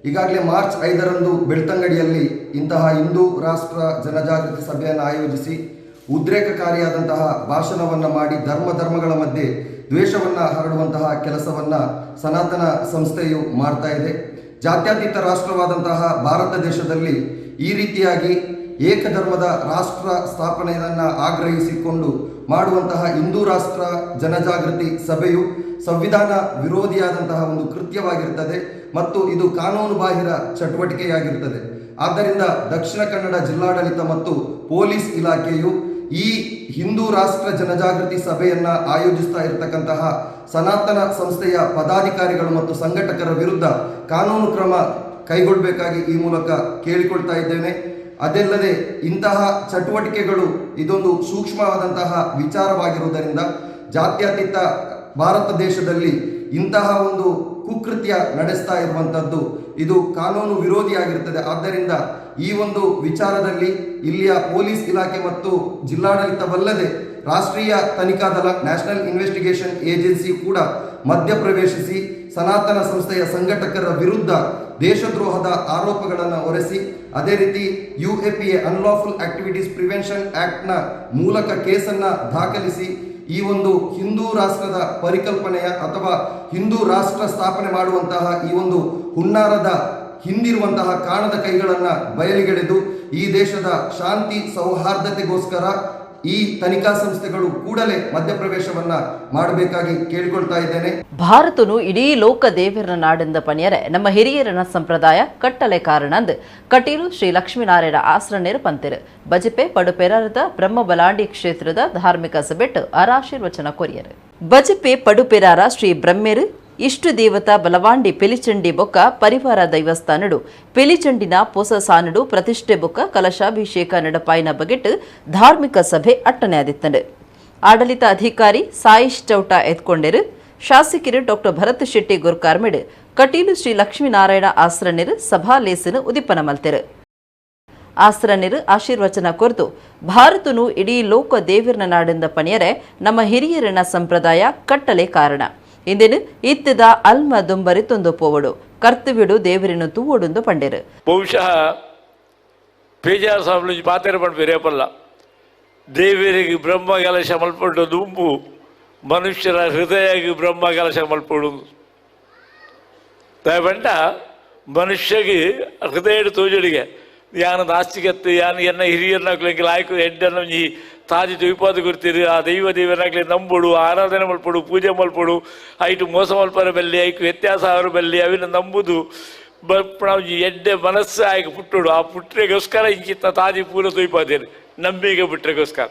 ಈಗಾಗಲೇ ಮಾರ್ಚ್ 5ರಂದು ಬೆಳ್ತಂಗಡಿಯಲ್ಲಿ ಇಂತಹ ಹಿಂದೂ ರಾಷ್ಟ್ರ ಜನಜಾಗೃತಿ ಸಭೆಯನ್ನು ಆಯೋಜಿಸಿ ಉದ್ರೇಕಕಾರಿಯಾದಂತಹ ಭಾಷಣವನ್ನು ಮಾಡಿ ಧರ್ಮ ಧರ್ಮಗಳ ಮಧ್ಯೆ ದ್ವೇಷವನ್ನು ಹರಡುವಂತಹ ಕೆಲಸವನ್ನು ಸನಾತನ ಸಂಸ್ಥೆಯು ಮಾಡ್ತಾ ಇದೆ. ಜಾತ್ಯತೀತ ರಾಷ್ಟ್ರವಾದಂತಹ ಭಾರತ ದೇಶದಲ್ಲಿ ಈ ರೀತಿಯಾಗಿ ಏಕಧರ್ಮದ ರಾಷ್ಟ್ರ ಸ್ಥಾಪನೆಯನ್ನು ಆಗ್ರಹಿಸಿಕೊಂಡು ಮಾಡುವಂತಹ ಹಿಂದೂ ರಾಷ್ಟ್ರ ಜನಜಾಗೃತಿ ಸಭೆಯು ಸಂವಿಧಾನ ವಿರೋಧಿಯಾದಂತಹ ಒಂದು ಕೃತ್ಯವಾಗಿರುತ್ತದೆ ಮತ್ತು ಇದು ಕಾನೂನು ಬಾಹಿರ ಚಟುವಟಿಕೆಯಾಗಿರುತ್ತದೆ. ಆದ್ದರಿಂದ ದಕ್ಷಿಣ ಕನ್ನಡ ಜಿಲ್ಲಾಡಳಿತ ಮತ್ತು ಪೊಲೀಸ್ ಇಲಾಖೆಯು ಈ ಹಿಂದೂ ರಾಷ್ಟ್ರ ಜನಜಾಗೃತಿ ಸಭೆಯನ್ನು ಆಯೋಜಿಸ್ತಾ ಇರತಕ್ಕಂತಹ ಸನಾತನ ಸಂಸ್ಥೆಯ ಪದಾಧಿಕಾರಿಗಳು ಮತ್ತು ಸಂಘಟಕರ ವಿರುದ್ಧ ಕಾನೂನು ಕ್ರಮ ಕೈಗೊಳ್ಳಬೇಕಾಗಿ ಈ ಮೂಲಕ ಕೇಳಿಕೊಳ್ತಾ ಇದ್ದೇನೆ. ಅದಲ್ಲದೆ ಇಂತಹ ಚಟುವಟಿಕೆಗಳು ಇದೊಂದು ಸೂಕ್ಷ್ಮವಾದಂತಹ ವಿಚಾರವಾಗಿರುವುದರಿಂದ ಜಾತ್ಯತೀತ ಭಾರತ ದೇಶದಲ್ಲಿ ಇಂತಹ ಒಂದು ಕುಕೃತ್ಯ ನಡೆಸ್ತಾ ಇರುವಂಥದ್ದು ಇದು ಕಾನೂನು ವಿರೋಧಿಯಾಗಿರ್ತದೆ. ಆದ್ದರಿಂದ ಈ ಒಂದು ವಿಚಾರದಲ್ಲಿ ಇಲ್ಲಿಯ ಪೊಲೀಸ್ ಇಲಾಖೆ ಮತ್ತು ಜಿಲ್ಲಾಡಳಿತವಲ್ಲದೆ ರಾಷ್ಟ್ರೀಯ ತನಿಖಾ ದಳ national investigation agency ಕೂಡ ಮಧ್ಯಪ್ರವೇಶಿಸಿ ಸನಾತನ ಸಂಸ್ಥೆಯ ಸಂಘಟಕರ ವಿರುದ್ಧ ದೇಶದ್ರೋಹದ ಆರೋಪಗಳನ್ನು ಹೊರೆಸಿ, ಅದೇ ರೀತಿ UAPA unlawful activities prevention ಆ್ಯಕ್ಟ್ನ ಮೂಲಕ ಕೇಸನ್ನು ದಾಖಲಿಸಿ ಈ ಒಂದು ಹಿಂದೂ ರಾಷ್ಟ್ರದ ಪರಿಕಲ್ಪನೆಯ ಅಥವಾ ಹಿಂದೂ ರಾಷ್ಟ್ರ ಸ್ಥಾಪನೆ ಮಾಡುವಂತಹ ಈ ಒಂದು ಹುನ್ನಾರದ ಹಿಂದಿರುವಂತಹ ಕಾಣದ ಕೈಗಳನ್ನು ಬಯಲಿಗೆಳೆದು ಈ ದೇಶದ ಶಾಂತಿ ಸೌಹಾರ್ದತೆಗೋಸ್ಕರ ಈ ತನಿಖಾ ಸಂಸ್ಥೆಗಳು ಕೂಡಲೇ ಮಧ್ಯಪ್ರವೇಶವನ್ನ ಮಾಡಬೇಕಾಗಿ ಕೇಳಿಕೊಳ್ತಾ ಇದ್ದೇನೆ. ಭಾರತನು ಇಡೀ ಲೋಕ ದೇವರನ ನಾಡೆಂದ ಪಣಿಯರೆ ನಮ್ಮ ಹಿರಿಯರನ ಸಂಪ್ರದಾಯ ಕಟ್ಟಲೆ ಕಾರಣಂದ್ ಕಟೀಲು ಶ್ರೀ ಲಕ್ಷ್ಮೀನಾರಾಯಣ ಆಶ್ರಣ್ಯರು ಪಂತೆರು. ಬಜಪೆ ಪಡುಪೆರಾರದ ಬ್ರಹ್ಮ ಬಲಾಂಡಿ ಕ್ಷೇತ್ರದ ಧಾರ್ಮಿಕ ಸಭೆಟ್ಟು ಅರಾಶೀರ್ವಚನ ಕೊರಿಯರು. ಬಜಪೆ ಪಡುಪೆರಾರ ಶ್ರೀ ಬ್ರಹ್ಮೆರು ಇಷ್ಟು ದೇವತಾ ಬಲವಾಂಡಿ ಪಿಲಿಚಂಡಿ ಬೊಕ್ಕ ಪರಿವಾರ ದೈವಸ್ಥಾನಡು ಪಿಲಿಚಂಡಿನ ಪೊಸ ಸಾನಡು ಪ್ರತಿಷ್ಠೆ ಬೊಕ್ಕ ಕಲಶಾಭಿಷೇಕ ನಡಪಾಯಿನ ಬಗೆಟ್ ಧಾರ್ಮಿಕ ಸಭೆ ಅಟ್ಟನೆ ಆದಿತ್ತಂಡು. ಆಡಳಿತ ಅಧಿಕಾರಿ ಸಾಯಿಶ್ ಚೌಟ ಎತ್ಕೊಂಡೆರು. ಶಾಸಕರು ಡಾಕ್ಟರ್ ಭರತ್ ಶೆಟ್ಟಿ ಗುರ್ಕಾರ್ಮೆಡ್ ಕಟೀಲು ಶ್ರೀ ಲಕ್ಷ್ಮೀನಾರಾಯಣ ಆಶ್ರಣ್ಯರು ಸಭಾ ಲೇಸನು ಉದಿಪನ ಮಲ್ತೆರು. ಆಶ್ರಣ್ಯರು ಆಶೀರ್ವಚನ ಕೊರ್ದು ಭಾರತನು ಇಡೀ ಲೋಕ ದೇವಿರ್ನ ನಾಡೆಂದ ಪಣಿಯರೆ ನಮ್ಮ ಹಿರಿಯರನ ಸಂಪ್ರದಾಯ ಕಟ್ಟಲೆ ಕಾರಣ. ಇಂದಿನ ಇತ್ತದ ಅಲ್ಮ ದುಂಬರಿ ತೊಂದು ಪೋವಡು ಕರ್ತವ್ಯಡು ದೇವರಿನ ತೂವೊಡೊಂದು ಪಂಡೆರು. ಬಹುಶಃ ಪೇಜಾರ ಸ್ವಾಮಿ ಪಾತ್ರ ಪಂಡ ದೇವರಿಗೆ ಬ್ರಹ್ಮ ಕಲಶ ಮಲ್ಪಡು ದುಂಬು ಮನುಷ್ಯರ ಹೃದಯಗೆ ಬ್ರಹ್ಮ ಕಲಶ ಮಲ್ಪಡು ದಯಪಂಡ ಮನುಷ್ಯಗೆ ಹೃದಯ ತೋಜಡಿಗೆ ಯಾನ ನಾಸ್ತಿಕತ್ತು ಯಾನು ಎನ್ನ ಹಿರಿಯರ್ನಾಗ್ಲಿಕ್ಕೆ ಲಾಯ್ಕು ಎಡ್ಡನ್ನು ಈ ತಾಜಿ ತೊಯ್ಪಾದ ಗುರ್ತಿರು ಆ ದೈವ ದೇವನಾಗ್ಲಿ ನಂಬುಡು ಆರಾಧನೆ ಮಲ್ಪಡು ಪೂಜೆ ಮಲ್ಪಡು ಐಟು ಮೋಸ ಮಲ್ಪರ ಬಲ್ಲಿ ಐಕು ವ್ಯತ್ಯಾಸ ಅವರ ಬಲ್ಲಿ ಅವಿನ ನಂಬುದು ಬರ್ಪಣ ಎಡ್ಡೆ ಮನಸ್ಸು ಆಯ್ಕೆ ಪುಟ್ಟುಡು ಆ ಪುಟ್ಟರೆಗೋಸ್ಕರ ಇಂಚಿತ್ತ ತಾಜಿ ಪೂರ ತೊಯ್ಪಾದೇನು ನಂಬಿಕೆ ಪುಟ್ಟರೆಗೋಸ್ಕರ.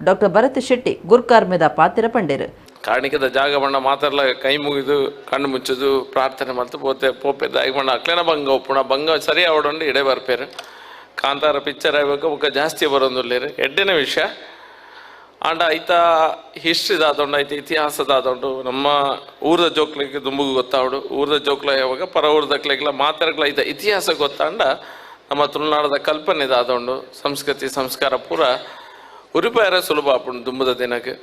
ಡಾಕ್ಟರ್ ಭರತ್ ಶೆಟ್ಟಿ ಗುರ್ಕಾರ್ಮೆದ ಪಾತ್ರ ಪಂಡೇರು. ಕಾಣಿಕದ ಜಾಗ ಬಣ್ಣ ಮಾತಾಡಲ ಕೈ ಮುಗಿದು ಕಣ್ಣು ಮುಚ್ಚದು ಪ್ರಾರ್ಥನೆ ಮಾಡ್ತು ಪೋತೆ ಪೋಪೆ ದಾಯಿ ಬಣ್ಣ ಅಕ್ಲೇನ ಬಂಗ ಒಪ್ಪುಣ ಬಂಗ ಸರಿ ಅವಡೊಂಡು ಇಡೆ ಬರ್ಪೇರು. ಕಾಂತಾರ ಪಿಕ್ಚರ್ ಆಗಬೇಕು ಬೊಕ್ಕ ಜಾಸ್ತಿ ಬರೋದಿಲ್ಲ ಎಡ್ಡೆನ ವಿಷಯ. ಆಂಡ ಐತ ಹಿಸ್ಟ್ರಿ ದಾದೊಂಡು ಐತ ಇತಿಹಾಸ ದಾದೊಂಡು ನಮ್ಮ ಊರದ ಜೋಕ್ಲಿಗೆ ದುಂಬುಗು ಗೊತ್ತಾವಡು ಊರದ ಜೋಕ್ಲ ಯಾವಾಗ ಪರ ಊರದಕ್ಲೆಗ್ಲ ಮಾತಾಡಗ್ಲ ಐತ ಇತಿಹಾಸ ಗೊತ್ತಾಂಡ ನಮ್ಮ ತುಳುನಾಡದ ಕಲ್ಪನೆ ದಾದೊಂಡು ಸಂಸ್ಕೃತಿ ಸಂಸ್ಕಾರ ಪೂರ ಉರಿಪಾಯರ ಸುಲಭ ಆಪುಂಡು ದುಂಬುದ ದಿನಕ್ಕೆ.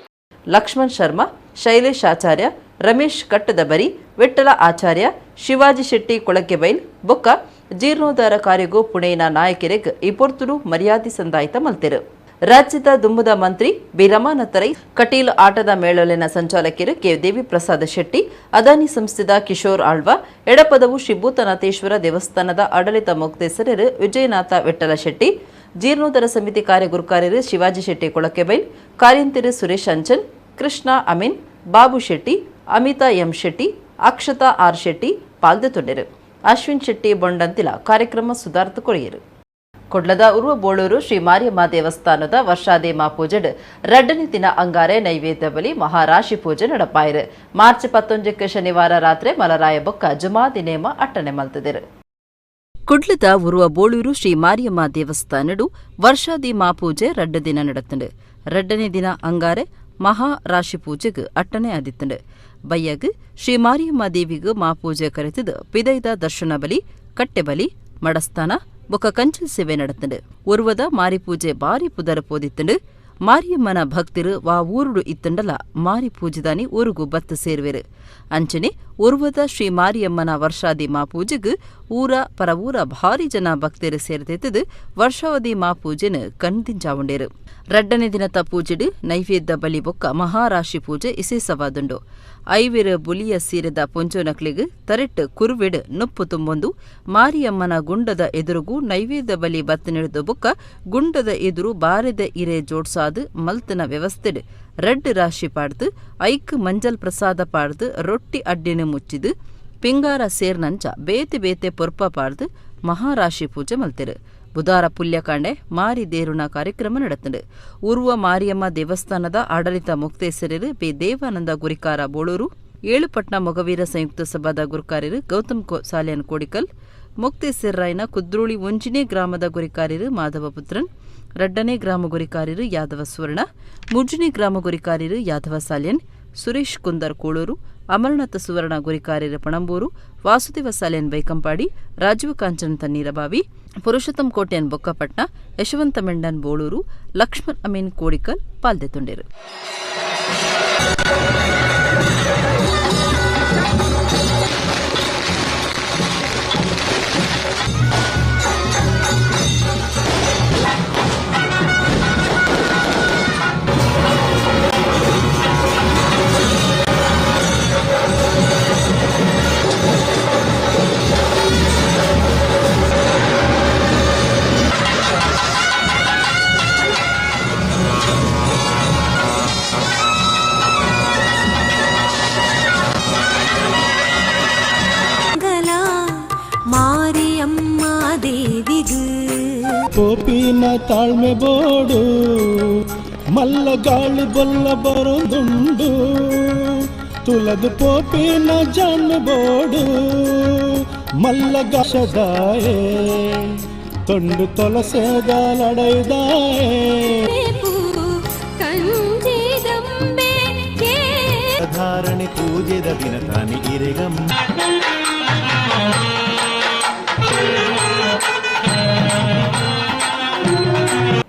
ಲಕ್ಷ್ಮಣ್ ಶರ್ಮಾ, ಶೈಲೇಶ್ ಆಚಾರ್ಯ, ರಮೇಶ್ ಕಟ್ಟದಬರಿ, ವಿಠ್ಠಲ ಆಚಾರ್ಯ, ಶಿವಾಜಿ ಶೆಟ್ಟಿ ಕೊಳಕೆಬೈಲ್ ಬೊಕ್ಕ ಜೀರ್ಣೋದ್ಧಾರ ಕಾರ್ಯಗೂ ಪುಣೆಯ ನಾಯಕರಿಗೆ ಈ ಪೊರ್ತುಡು ಮರ್ಯಾದೆ ಸಂದಾಯಿತ ಮಲ್ತೆರು. ರಾಜ್ಯದ ದುಂಬುದ ಮಂತ್ರಿ ಬಿ ರಮಾನಾಥ ರೈ, ಕಟೀಲು ಆಟದ ಮೇಳಲಿನ ಸಂಚಾಲಕರು ಕೆ ದೇವಿಪ್ರಸಾದ ಶೆಟ್ಟಿ, ಅದಾನಿ ಸಂಸ್ಥೆದ ಕಿಶೋರ್ ಆಳ್ವ, ಎಡಪದವು ಶ್ರೀ ಭೂತನಾಥೇಶ್ವರ ದೇವಸ್ಥಾನದ ಆಡಳಿತ ಮೊಕ್ತೇಸರರು ವಿಜಯನಾಥ ವಿಠ್ಠಲ ಶೆಟ್ಟಿ, ಜೀರ್ಣೋದ್ಧಾರ ಸಮಿತಿ ಕಾರ್ಯಗುರುಕಾರ್ಯರು ಶಿವಾಜಿ ಶೆಟ್ಟಿ ಕೊಳಕೆಬೈಲ್, ಕಾರ್ಯಂತಿರು ಸುರೇಶ್ ಅಂಚನ್, ಕೃಷ್ಣ ಅಮೀನ್, ಬಾಬು ಶೆಟ್ಟಿ, ಅಮಿತಾ ಎಂ ಶೆಟ್ಟಿ, ಅಕ್ಷತಾ ಆರ್ ಶೆಟ್ಟಿ ಪಾಲ್ದೆತೊಂಡೆರು. ಅಶ್ವಿನ್ ಶೆಟ್ಟಿ ಬೊಂಡಂತಿಲ ಕಾರ್ಯಕ್ರಮ ಸುಧಾರ್ಥ ಕೊರಿಯರು. ಕೊಡ್ಲದ ಉರ್ವ ಬೋಳೂರು ಶ್ರೀ ಮಾರಿಯಮ್ಮ ದೇವಸ್ಥಾನದ ವರ್ಷಾದೇಮ ಪೂಜೆಡ್ ರಡ್ಡನೇ ದಿನ ಅಂಗಾರೆ ನೈವೇದ್ಯ ಬಲಿ ಮಹಾರಾಶಿ ಪೂಜೆ ನಡಪಾಯಿರು. ಮಾರ್ಚ್ 19 ಶನಿವಾರ ರಾತ್ರಿ ಮಲರಾಯ ಬೊಕ್ಕ ಜುಮಾ ದಿನೇಮ ಅಟ್ಟಣೆ ಮಲ್ತದಿರು. ಕುಡ್ಲದ ಉರುವ ಬೋಳೂರು ಶ್ರೀ ಮಾರಿಯಮ್ಮ ದೇವಸ್ಥಾನಡು ವರ್ಷಾದಿ ಮಾಪೂಜೆ ರಡ್ಡ ದಿನ ನಡತ್ತಂಡು. ರಡ್ಡನೇ ದಿನ ಅಂಗಾರೆ ಮಹಾರಾಶಿ ಪೂಜೆಗ್ ಅಟ್ಟಣೆ ಆದಿತ್ತಂಡು. ಬಯ್ಯಗ್ ಶ್ರೀ ಮಾರಿಯಮ್ಮ ದೇವಿಗ್ ಮಾಪೂಜೆ ಕರೆತದು ಪಿದೈದ ದರ್ಶನ ಬಲಿ, ಕಟ್ಟೆ ಬಲಿ, ಮಡಸ್ಥಾನ ಬೊಕ್ಕ ಕಂಚಲ್ ಸೇವೆ ನಡತ್ತಂಡು. ಉರ್ವದ ಮಾರಿಪೂಜೆ ಬಾರಿ ಪುದರ ಪೋದಿತ್ತಂಡು. ಮಾರಿಯಮ್ಮನ ಭಕ್ತಿರು ವಾ ಊರುಡು ಇತ್ತಂಡಲ ಮಾರಿ ಪೂಜೆದಾನಿ ಊರುಗು ಬತ್ತು ಸೇರುವೆರು. ಅಂಚನೆ ಉರ್ವದ ಶ್ರೀ ಮಾರಿಯಮ್ಮನ ವರ್ಷಾದಿ ಮಾಪೂಜೆಗ್ ಊರ ಪರವೂರ ಭಾರಿ ಜನ ಭಕ್ತರು ಸೇರ್ತಿತ್ತದು ವರ್ಷಾವಧಿ ಮಾಪೂಜೆನ ಕಣ್ದಿಂಚಾವುಂಡೇರು. ರಡ್ಡನೇ ದಿನತ ಪೂಜೆಡು ನೈವೇದ್ಯ ಬಲಿ ಬೊಕ್ಕ ಮಹಾರಾಶಿ ಪೂಜೆ ಇಸೇಸವಾದುಂಡು. ಐವಿರ ಬುಲಿಯ ಸೀರೆದ ಪೊಂಚೋನಕ್ಲಿಗ್ ತರೆಟ್ ಕುರುವಿಡ್ ನುಪ್ಪು ತುಂಬೊಂದು ಮಾರಿಯಮ್ಮನ ಗುಂಡದ ಎದುರುಗು ನೈವೇದ್ಯ ಬಲಿ ಬತ್ತು ನಿಡಿದು ಬೊಕ್ಕ ಗುಂಡದ ಎದುರು ಬಾರೆದ ಇರೆ ಜೋಡ್ಸಾದು ಮಲ್ತನ ವ್ಯವಸ್ಥೆಡ್ ರಡ್ಡು ರಾಶಿ ಪಾಡ್ದು ಐಕ್ ಮಂಜಲ್ ಪ್ರಸಾದ ಪಾಡ್ದು ರೊಟ್ಟಿ ಅಡ್ಡಿನ ಮುಚ್ಚಿದು ಪಿಂಗಾರ ಸೇರ್ನಂಚ ಬೇತೆ ಬೇತೆ ಪೊರ್ಪ ಪಾಡ್ದು ಮಹಾರಾಶಿ ಪೂಜೆ ಮಲ್ತೆರು. ಬುಧಾರ ಪುಲ್ಯಕಾಂಡೆ ಮಾರಿ ದೇರುಣ ಕಾರ್ಯಕ್ರಮ ನಡೆತಂಡು. ಉರ್ವ ಮಾರಿಯಮ್ಮ ದೇವಸ್ಥಾನದ ಆಡಳಿತ ಮೊಕ್ತೇಸರರು ಬಿ ದೇವಾನಂದ ಗುರಿಕಾರ ಬೋಳೂರು, ಏಳುಪಟ್ನ ಮೊಗವೀರ ಸಂಯುಕ್ತ ಸಭಾದ ಗುರುಕಾರ್ಯರು ಗೌತಮ್ ಸಾಲ್ಯಾನ್ ಕೋಡಿಕಲ್, ಮೊಕ್ತೇಸೆರ್ರಾಯ್ನ ಕುದ್ರೋಳಿ ಒಂಜಿನೇ ಗ್ರಾಮದ ಗುರಿಕಾರ್ಯರು ಮಾಧವ ಪುತ್ರನ್, ರಡ್ಡನೇ ಗ್ರಾಮ ಗುರಿಕಾರ್ಯರು ಯಾದವ ಸುವರ್ಣ, ಮೂಜನೇ ಗ್ರಾಮ ಗುರಿಕಾರ್ಯರು ಯಾದವ ಸಾಲ್ಯನ್, ಸುರೇಶ್ ಕುಂದರ್ ಕೋಳೂರು, ಅಮರನಾಥ ಸುವರ್ಣ ಗುರಿಕಾರ್ಯರು ಪಣಂಬೂರು, ವಾಸುದೇವ ಸಾಲ್ಯನ್ ಬೈಕಂಪಾಡಿ, ರಾಜೀವ ಕಾಂಚನ್ ತಣ್ಣೀರಬಾವಿ, ಪುರುಷೋತ್ತಮ್ ಕೋಟ್ಯನ್ ಬೊಕ್ಕಪಟ್ನ, ಯಶವಂತ ಮೆಂಡನ್ ಬೋಳೂರು, ಲಕ್ಷ್ಮಣ್ ಅಮೀನ್ ಕೋಡಿಕಲ್ ಪಾಲ್ದೆತುಂಡಿರು. ಪೋಪಿನ ತಾಳ್ಮೆ ಬೋಡು ಮಲ್ಲ ಗಾಳಿ ಬೊಲ್ಲ ಬರೋದುಂಡು ತುಲದು ಪೋಪಿನ ಜಾಣ್ಮೆ ಬೋಡು ಮಲ್ಲ ಗಾಶದಾಯೇ ತೊಂಡು ತೊಲಸೆದ ಲಡೈದಾಯೇ ಧಾರಣೆ ಪೂಜೆದ ದಿನ ತಾನಿ ಇರೆಗಂ.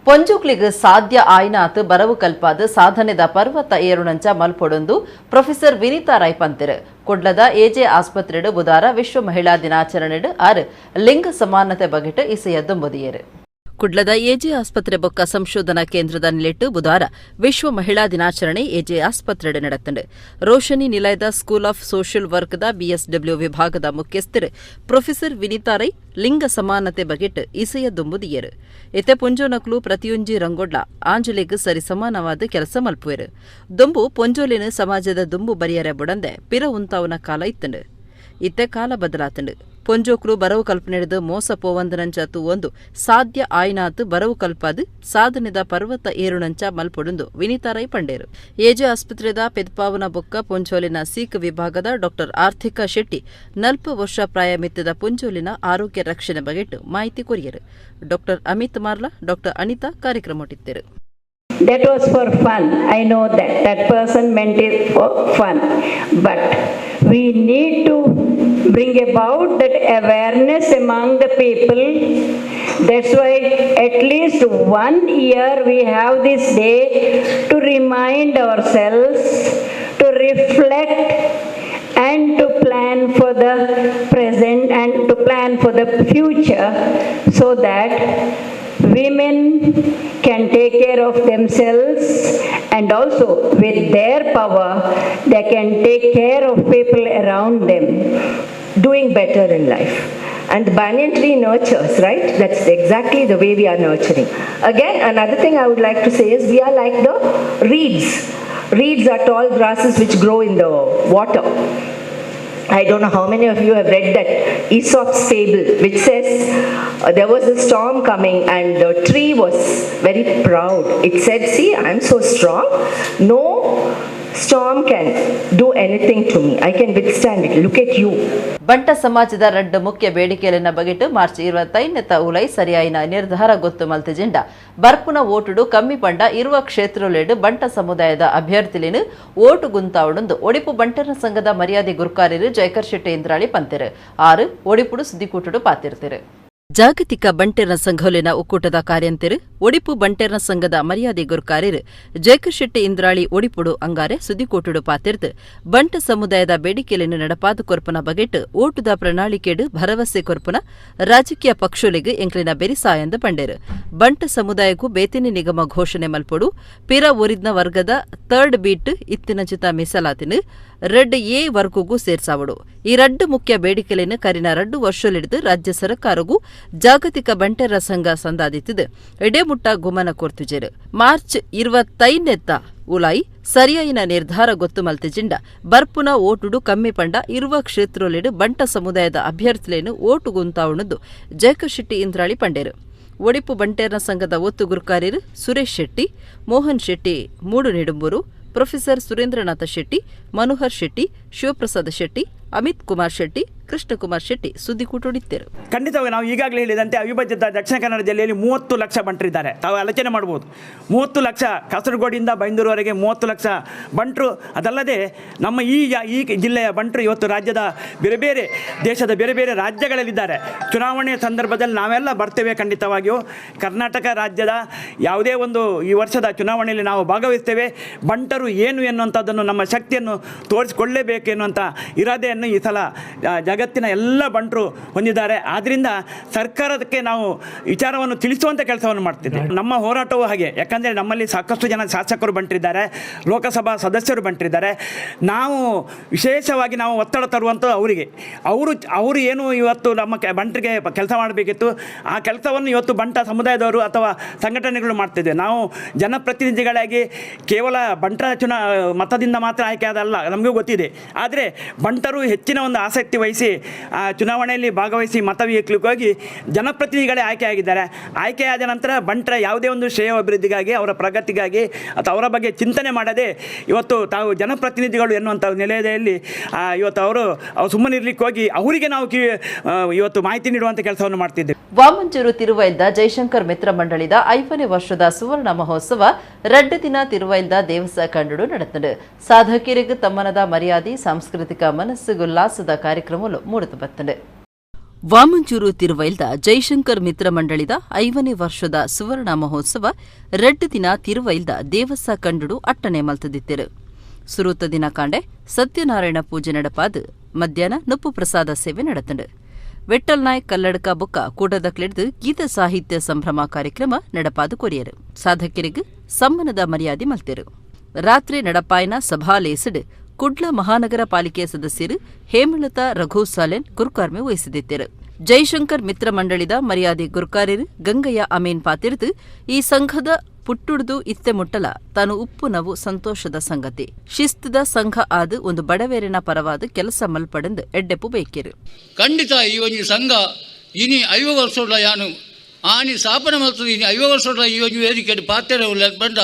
ಪೊಂಜುಕ್ಲಿಗ್ ಸಾಧ್ಯ ಆಯ್ನಾತ್ ಬರವು ಕಲ್ಪಾದ ಸಾಧನೆದ ಪರ್ವತ ಏರುಣಂಚ ಮಲ್ಪೊಡೊಂದು ಪ್ರೊಫೆಸರ್ ವಿನೀತಾ ರೈ ಪಂತೆರ್. ಕುಡ್ಲದ ಎಜೆ ಆಸ್ಪತ್ರೆಡ್ ಬುಧಾರ ವಿಶ್ವ ಮಹಿಳಾ ದಿನಾಚರಣೆಡ್ ಆರ್ ಲಿಂಗ ಸಮಾನತೆ ಬಗೆಟ್ ಇಸೆಯ ದುಂಬುದಿಯೆರ್. ಕುಡ್ಲದ ಎಜೆ ಆಸ್ಪತ್ರೆ ಬೊಕ್ಕ ಸಂಶೋಧನಾ ಕೇಂದ್ರದ ನಿಲೆಟ್ ಬುಧಾರ ವಿಶ್ವ ಮಹಿಳಾ ದಿನಾಚರಣೆ ಎಜೆ ಆಸ್ಪತ್ರೆಡ್ ನಡತ್ಂಡ್. ರೋಶನಿ ನಿಲಯದ school of social ವರ್ಕ್ದ BSW ವಿಭಾಗದ ಮುಖ್ಯಸ್ಥರು ಪ್ರೊಫೆಸರ್ ವಿನೀತಾ ರೈ ಲಿಂಗ ಸಮಾನತೆ ಬಗೆಟ್ ಇಸೆಯ ದುಂಬುದಿಯೆರ್. ಇತ್ತೆ ಪೊಂಜೋನಕ್ಲು ಪ್ರತಿಯೊಂಜಿ ರಂಗೊಡ್ಲ ಆಂಜುಲೆಗ್ ಸರಿ ಸಮಾನವಾದ ಕೆಲಸ ಮಲ್ಪುವೆರ್. ದೊಂಬು ಪೊಂಜೋಲಿನ ಸಮಾಜದ ದುಂಬು ಬರಿಯರೆ ಬುಡಂದೆ ಪಿರ ಉಂತಾವನ ಕಾಲ ಇತ್ತಂಡ್. ಇತ್ತೆ ಕಾಲ ಬದಲಾತಂಡ್. ಪೊಂಜೋಕ್ಲು ಬರವು ಕಲ್ಪನೆಡ್ದು ಮೋಸ ಪೋವಂದನಂಚ ತೂವೊಂದು ಸಾಧ್ಯ ಆಯ್ನಾತ್ ಬರವು ಕಲ್ಪಾದ್ ಸಾಧನೆದ ಪರ್ವತ ಏರುಣಂಚ ಮಲ್ಪೊಡುಂದು ವಿನೀತಾ ರೈ ಪಂಡೇರು. ಎಜೆ ಆಸ್ಪತ್ರೆದ ಪೆದ್ಪಾವನ ಬೊಕ್ಕ ಪೊಂಜೋಲಿನ ಸೀಕ್ ವಿಭಾಗದ ಡಾಕ್ಟರ್ ಆರ್ಥಿಕಾ ಶೆಟ್ಟಿ 40 ವರ್ಷ ಪ್ರಾಯ ಮಿತ್ತದ ಪೊಂಜೋಲಿನ ಆರೋಗ್ಯ ರಕ್ಷಣೆ ಬಗೆಟ್ ಮಾಹಿತಿ ಕೊರಿಯರು. ಡಾಕ್ಟರ್ ಅಮಿತ್ ಮಾರ್ಲಾ, ಡಾಕ್ಟರ್ ಅನಿತಾ ಕಾರ್ಯಕ್ರಮ ಇಟ್ಟಿದ್ದರು. That was for fun. I know that. That person meant it for fun. But we need to bring about that awareness among the people. That's why at least 1 year we have this day to remind ourselves, to reflect and to plan for the present and to plan for the future, so that women can take care of themselves and also with their power they can take care of people around them. Doing better in life. And the banyan tree nurtures, right? That's exactly the way we are nurturing. Again, another thing I would like to say is we are like the reeds. Reeds are tall grasses which grow in the water. I don't know how many of you have read that Aesop's fable, which says there was a storm coming and the tree was very proud. It said, see, I'm so strong. No storm can do anything to me. I can withstand it. Look at you. ಬಂಟ ಸಮಾಜದ ರಡ್ಡ ಮುಖ್ಯ ಬೇಡಿಕೆಯನ್ನ ಬಗೆಟ್ March 25 ಉಲೈ ಸರಿಯಾಯಿನ ನಿರ್ಧಾರ ಗೊತ್ತು ಮಲ್ತಿಜಿಂಡ ಬರ್ಪುನ ಓಟುಡು ಕಮ್ಮಿ ಪಂಡ ಇರುವ ಕ್ಷೇತ್ರಲೆಡ್ ಬಂಟ ಸಮುದಾಯದ ಅಭ್ಯರ್ಥಿಲೇನು ಓಟು ಗುಂತಾವಣಂದು ಒಡಿಪು ಬಂಟರ ಸಂಘದ ಮರ್ಯಾದೆ ಗುರುಕಾರ್ಯರು ಜಯಕರ್ ಶೆಟ್ಟಿ ಇಂದ್ರಾಳಿ ಪಂತೆರು. ಆರು ಒಡಿಪುಡು ಸುದ್ದಿಕೂಟುಡು ಪಾತಿರ್ತಿರು. ಜಾಗತಿಕ ಬಂಟೆರ್ನ ಸಂಘೋಲಿನ ಒಕ್ಕೂಟದ ಕಾರ್ಯಂತೆರು ಒಡಿಪು ಬಂಟೆರ್ನ ಸಂಘದ ಮರ್ಯಾದೆ ಗುರುಕಾರ್ಯರು ಜಯಕರ್ ಶೆಟ್ಟಿ ಇಂದ್ರಾಳಿ ಒಡಿಪುಡು ಅಂಗಾರೆ ಸುದ್ದಿಕೋಟುಡು ಪಾತಿರ್ದು ಬಂಟ ಸಮುದಾಯದ ಬೇಡಿಕೆಯನ್ನು ನಡಪಾದ ಕೊರ್ಪುನ ಬಗೆಟ್ ಓಟುದ ಪ್ರಣಾಳಿಕೆಡು ಭರವಸೆ ಕೊರ್ಪುನ ರಾಜಕೀಯ ಪಕ್ಷೊಲಿಗೆ ಎಂಕ್ಲಿನ ಬೆರಿಸಾಯಂದು ಪಂಡೇರು. ಬಂಟ ಸಮುದಾಯಕ್ಕೂ ಬೇತಿನಿ ನಿಗಮ ಘೋಷಣೆ ಮಲ್ಪೊಡು, ಪಿರ ಒರಿದ್ನ ವರ್ಗದ ಥರ್ಡ್ ಬೀಟ್ ಇತ್ತಿನ ಚಿತ ಮೀಸಲಾತಿನ ರೆಡ್ ಎ ವರ್ಗಗೂ ಸೇರ್ಸಾವಡು. ಈ ರಡ್ಡು ಮುಖ್ಯ ಬೇಡಿಕೆಗಳನ್ನು ಕರಿನ 2 ವರ್ಷಲಿಡಿದು ರಾಜ್ಯ ಸರ್ಕಾರಗೂ ಜಾಗತಿಕ ಬಂಟೆರ ಸಂಘ ಸಂದಾದಿತ್ತಿದ್ದು ಎಡೆಮುಟ್ಟ ಗುಮನ ಕೊರ್ತುಜೆರು. ಮಾರ್ಚ್ 25 ಉಲಾಯಿ ಸರಿಯಾಯಿನ ನಿರ್ಧಾರ ಗೊತ್ತು ಮಲ್ತಿಜಿಂಡ ಬರ್ಪುನ ಓಟುಡು ಕಮ್ಮಿ ಪಂಡ ಇರುವ ಕ್ಷೇತ್ರಲೆಡು ಬಂಟ ಸಮುದಾಯದ ಅಭ್ಯರ್ಥಿಲೇನು ಓಟು ಗುಂತಾವಣದ್ದು ಜಯಕರ್ ಶೆಟ್ಟಿ ಇಂದ್ರಾಳಿ ಪಂಡೇರು. ಒಡಿಪು ಬಂಟೇರ್ನ ಸಂಘದ ಒತ್ತು ಗುರುಕಾರ್ಯರು Suresh Shetty, Mohan Shetty Moodu Nidumbur, professor Surendranatha Shetty, Manohar Shetty, Shivaprasada Shetty, Amit Kumar Shetty, Krishnakumar Shetty ಸುದ್ದಿಕೂಟೊಡಿತ್ತರು. ಖಂಡಿತವಾಗಿ ನಾವು ಈಗಾಗಲೇ ಹೇಳಿದಂತೆ ಅವಿಭಜಿತ ದಕ್ಷಿಣ ಕನ್ನಡ ಜಿಲ್ಲೆಯಲ್ಲಿ 30 ಲಕ್ಷ ಬಂಟರಿದ್ದಾರೆ. ತಾವು ಆಲೋಚನೆ ಮಾಡ್ಬೋದು, 30 ಲಕ್ಷ ಕಾಸರಗೋಡಿಂದ ಬೈಂದೂರುವರೆಗೆ 30 ಲಕ್ಷ ಬಂಟರು. ಅದಲ್ಲದೆ ನಮ್ಮ ಈ ಜಿಲ್ಲೆಯ ಬಂಟರು ಇವತ್ತು ರಾಜ್ಯದ ಬೇರೆ ಬೇರೆ ದೇಶದ ಬೇರೆ ಬೇರೆ ರಾಜ್ಯಗಳಲ್ಲಿದ್ದಾರೆ. ಚುನಾವಣೆಯ ಸಂದರ್ಭದಲ್ಲಿ ನಾವೆಲ್ಲ ಬರ್ತೇವೆ. ಖಂಡಿತವಾಗಿಯೂ ಕರ್ನಾಟಕ ರಾಜ್ಯದ ಯಾವುದೇ ಒಂದು ಈ ವರ್ಷದ ಚುನಾವಣೆಯಲ್ಲಿ ನಾವು ಭಾಗವಹಿಸ್ತೇವೆ. ಬಂಟರು ಏನು ಎನ್ನುವಂಥದ್ದನ್ನು, ನಮ್ಮ ಶಕ್ತಿಯನ್ನು ತೋರಿಸಿಕೊಳ್ಳಲೇಬೇಕು ಎನ್ನುವಂಥ ಇರಾದೆಯನ್ನು ಈ ಸಲ ಜಗತ್ತಿನ ಎಲ್ಲ ಬಂಟರು ಹೊಂದಿದ್ದಾರೆ. ಆದ್ದರಿಂದ ಸರ್ಕಾರಕ್ಕೆ ನಾವು ವಿಚಾರವನ್ನು ತಿಳಿಸುವಂಥ ಕೆಲಸವನ್ನು ಮಾಡ್ತಿದ್ದೇವೆ. ನಮ್ಮ ಹೋರಾಟವೂ ಹಾಗೆ. ಯಾಕಂದರೆ ನಮ್ಮಲ್ಲಿ ಸಾಕಷ್ಟು ಜನ ಶಾಸಕರು ಬಂಟರಿದ್ದಾರೆ, ಲೋಕಸಭಾ ಸದಸ್ಯರು ಬಂಟರಿದ್ದಾರೆ. ನಾವು ವಿಶೇಷವಾಗಿ ನಾವು ಒತ್ತಡ ತರುವಂಥ ಅವರಿಗೆ, ಅವರು ಏನು ಇವತ್ತು ನಮ್ಮ ಬಂಟರಿಗೆ ಕೆಲಸ ಮಾಡಬೇಕಿತ್ತು, ಆ ಕೆಲಸವನ್ನು ಇವತ್ತು ಬಂಟ ಸಮುದಾಯದವರು ಅಥವಾ ಸಂಘಟನೆಗಳು ಮಾಡ್ತಿದ್ದೇವೆ. ನಾವು ಜನಪ್ರತಿನಿಧಿಗಳಾಗಿ ಕೇವಲ ಬಂಟರ ಮತದಿಂದ ಮಾತ್ರ ಆಯ್ಕೆ ಆದಲ್ಲ, ನಮಗೂ ಗೊತ್ತಿದೆ. ಆದರೆ ಬಂಟರು ಹೆಚ್ಚಿನ ಒಂದು ಆಸಕ್ತಿ ವಹಿಸಿ ಆ ಚುನಾವಣೆಯಲ್ಲಿ ಭಾಗವಹಿಸಿ ಮತವೀಯಲಿಕ್ಕೋಗಿ ಜನಪ್ರತಿನಿಧಿಗಳೇ ಆಯ್ಕೆಯಾಗಿದ್ದಾರೆ. ಆಯ್ಕೆಯಾದ ನಂತರ ಬಂಟರ ಯಾವುದೇ ಒಂದು ಶ್ರೇಯ ಅಭಿವೃದ್ಧಿಗಾಗಿ, ಅವರ ಪ್ರಗತಿಗಾಗಿ ಅಥವಾ ಅವರ ಬಗ್ಗೆ ಚಿಂತನೆ ಮಾಡದೆ ಇವತ್ತು ತಾವು ಜನಪ್ರತಿನಿಧಿಗಳು ಎನ್ನುವಂಥ ನೆಲೆಯಲ್ಲಿ ಇವತ್ತು ಅವರು ಸುಮ್ಮನಿರ್ಲಿಕ್ಕೆ ಹೋಗಿ ಅವರಿಗೆ ನಾವು ಇವತ್ತು ಮಾಹಿತಿ ನೀಡುವಂಥ ಕೆಲಸವನ್ನು ಮಾಡ್ತಿದ್ದೇವೆ. ವಾಮಂಜೂರು ತಿರುವೈಲ್ದ ಜೈಶಂಕರ್ ಮಿತ್ರ ಮಂಡಳಿದ 5ನೇ ವರ್ಷದ ಸುವರ್ಣ ಮಹೋತ್ಸವ 2 ದಿನ ತಿರುವೈಲ್ದ ದೇವಸ ಕಂಡುಡು ನಡೆತಂಡು. ಸಾಧಕಿಯರಿಗೆ ತಮ್ಮನದ ಮರ್ಯಾದೆ, ಸಾಂಸ್ಕೃತಿಕ ಮನಸ್ಸುಗುಲ್ಲಾಸದ ಕಾರ್ಯಕ್ರಮಗಳು ಮೂಡುತು ಬತ್ತಂಡು. ವಾಮಂಜೂರು ತಿರುವೈಲ್ದ ಜೈಶಂಕರ್ ಮಿತ್ರ ಮಂಡಳಿದ 5ನೇ ವರ್ಷದ ಸುವರ್ಣ ಮಹೋತ್ಸವ 2 ದಿನ ತಿರುವೈಲ್ದ ದೇವಸ ಕಂಡುಡು ಅಟ್ಟಣೆ ಮಲ್ತದಿತ್ತಿರು. ಸುರೂತ ದಿನ ಕಾಂಡೆ ಸತ್ಯನಾರಾಯಣ ಪೂಜೆ ನಡಪಾದು ಮಧ್ಯಾಹ್ನ ನುಪ್ಪು ಪ್ರಸಾದ ಸೇವೆ ನಡೆತಂಡು. ವಿಠಲ್ ನಾಯಕ್ ಕಲ್ಲಡ್ಕ ಬೊಕ್ಕ ಕೂಟದ ಕ್ಲಿಡ್ದು ಗೀತ ಸಾಹಿತ್ಯ ಸಂಭ್ರಮ ಕಾರ್ಯಕ್ರಮ ನಡಪಾದು ಕೊರಿಯರು. ಸಾಧಕರಿಗೆ ಸಮ್ಮಾನದ ಮರ್ಯಾದೆ ಮಲ್ತೆರು. ರಾತ್ರಿ ನಡಪಾಯನ ಸಭಾಲೇಸಿಡು ಕುಡ್ಲ ಮಹಾನಗರ ಪಾಲಿಕೆ ಸದಸ್ಯರು ಹೇಮಲತಾ ರಘು ಸಾಲೆನ್ ಗುರುಕಾರ್ಮೆ ವಹಿಸಿದಿದ್ದರು. ಜೈಶಂಕರ್ ಮಿತ್ರ ಮಂಡಳಿದ ಮರ್ಯಾದೆ ಗುರುಕಾರ್ಯರು ಗಂಗಯ್ಯ ಅಮೀನ್ ಪಾತಿರ್ದು ಈ ಸಂಘದ ಪುಟ್ಟುಡ್ದು ಇತ್ತೆ ಮುಟ್ಟಲ ತಾನು ಉಪ್ಪು ನವು ಸಂತೋಷದ ಸಂಗತಿ, ಶಿಸ್ತದ ಸಂಘ ಆದು ಒಂದು ಬಡವೇರಿನ ಪರವಾದ ಕೆಲಸ ಮಲ್ಪಡೆಂದು ಎಡ್ಡೆಪ್ಪು ಬೇಕಿರು. ಖಂಡಿತ ಈ ಒಂದು ಸಂಘ ಇನಿ 50 ವರ್ಷ ಯಾನು ಆನಿ ಸ್ಥಾಪನೆ ಮಾಡ್ತದೆ. ಇನಿ 50 ವರ್ಷ ಈ ಒಂದು ವೇದಿಕೆ ಪಾತ್ರೆ ಬಂದ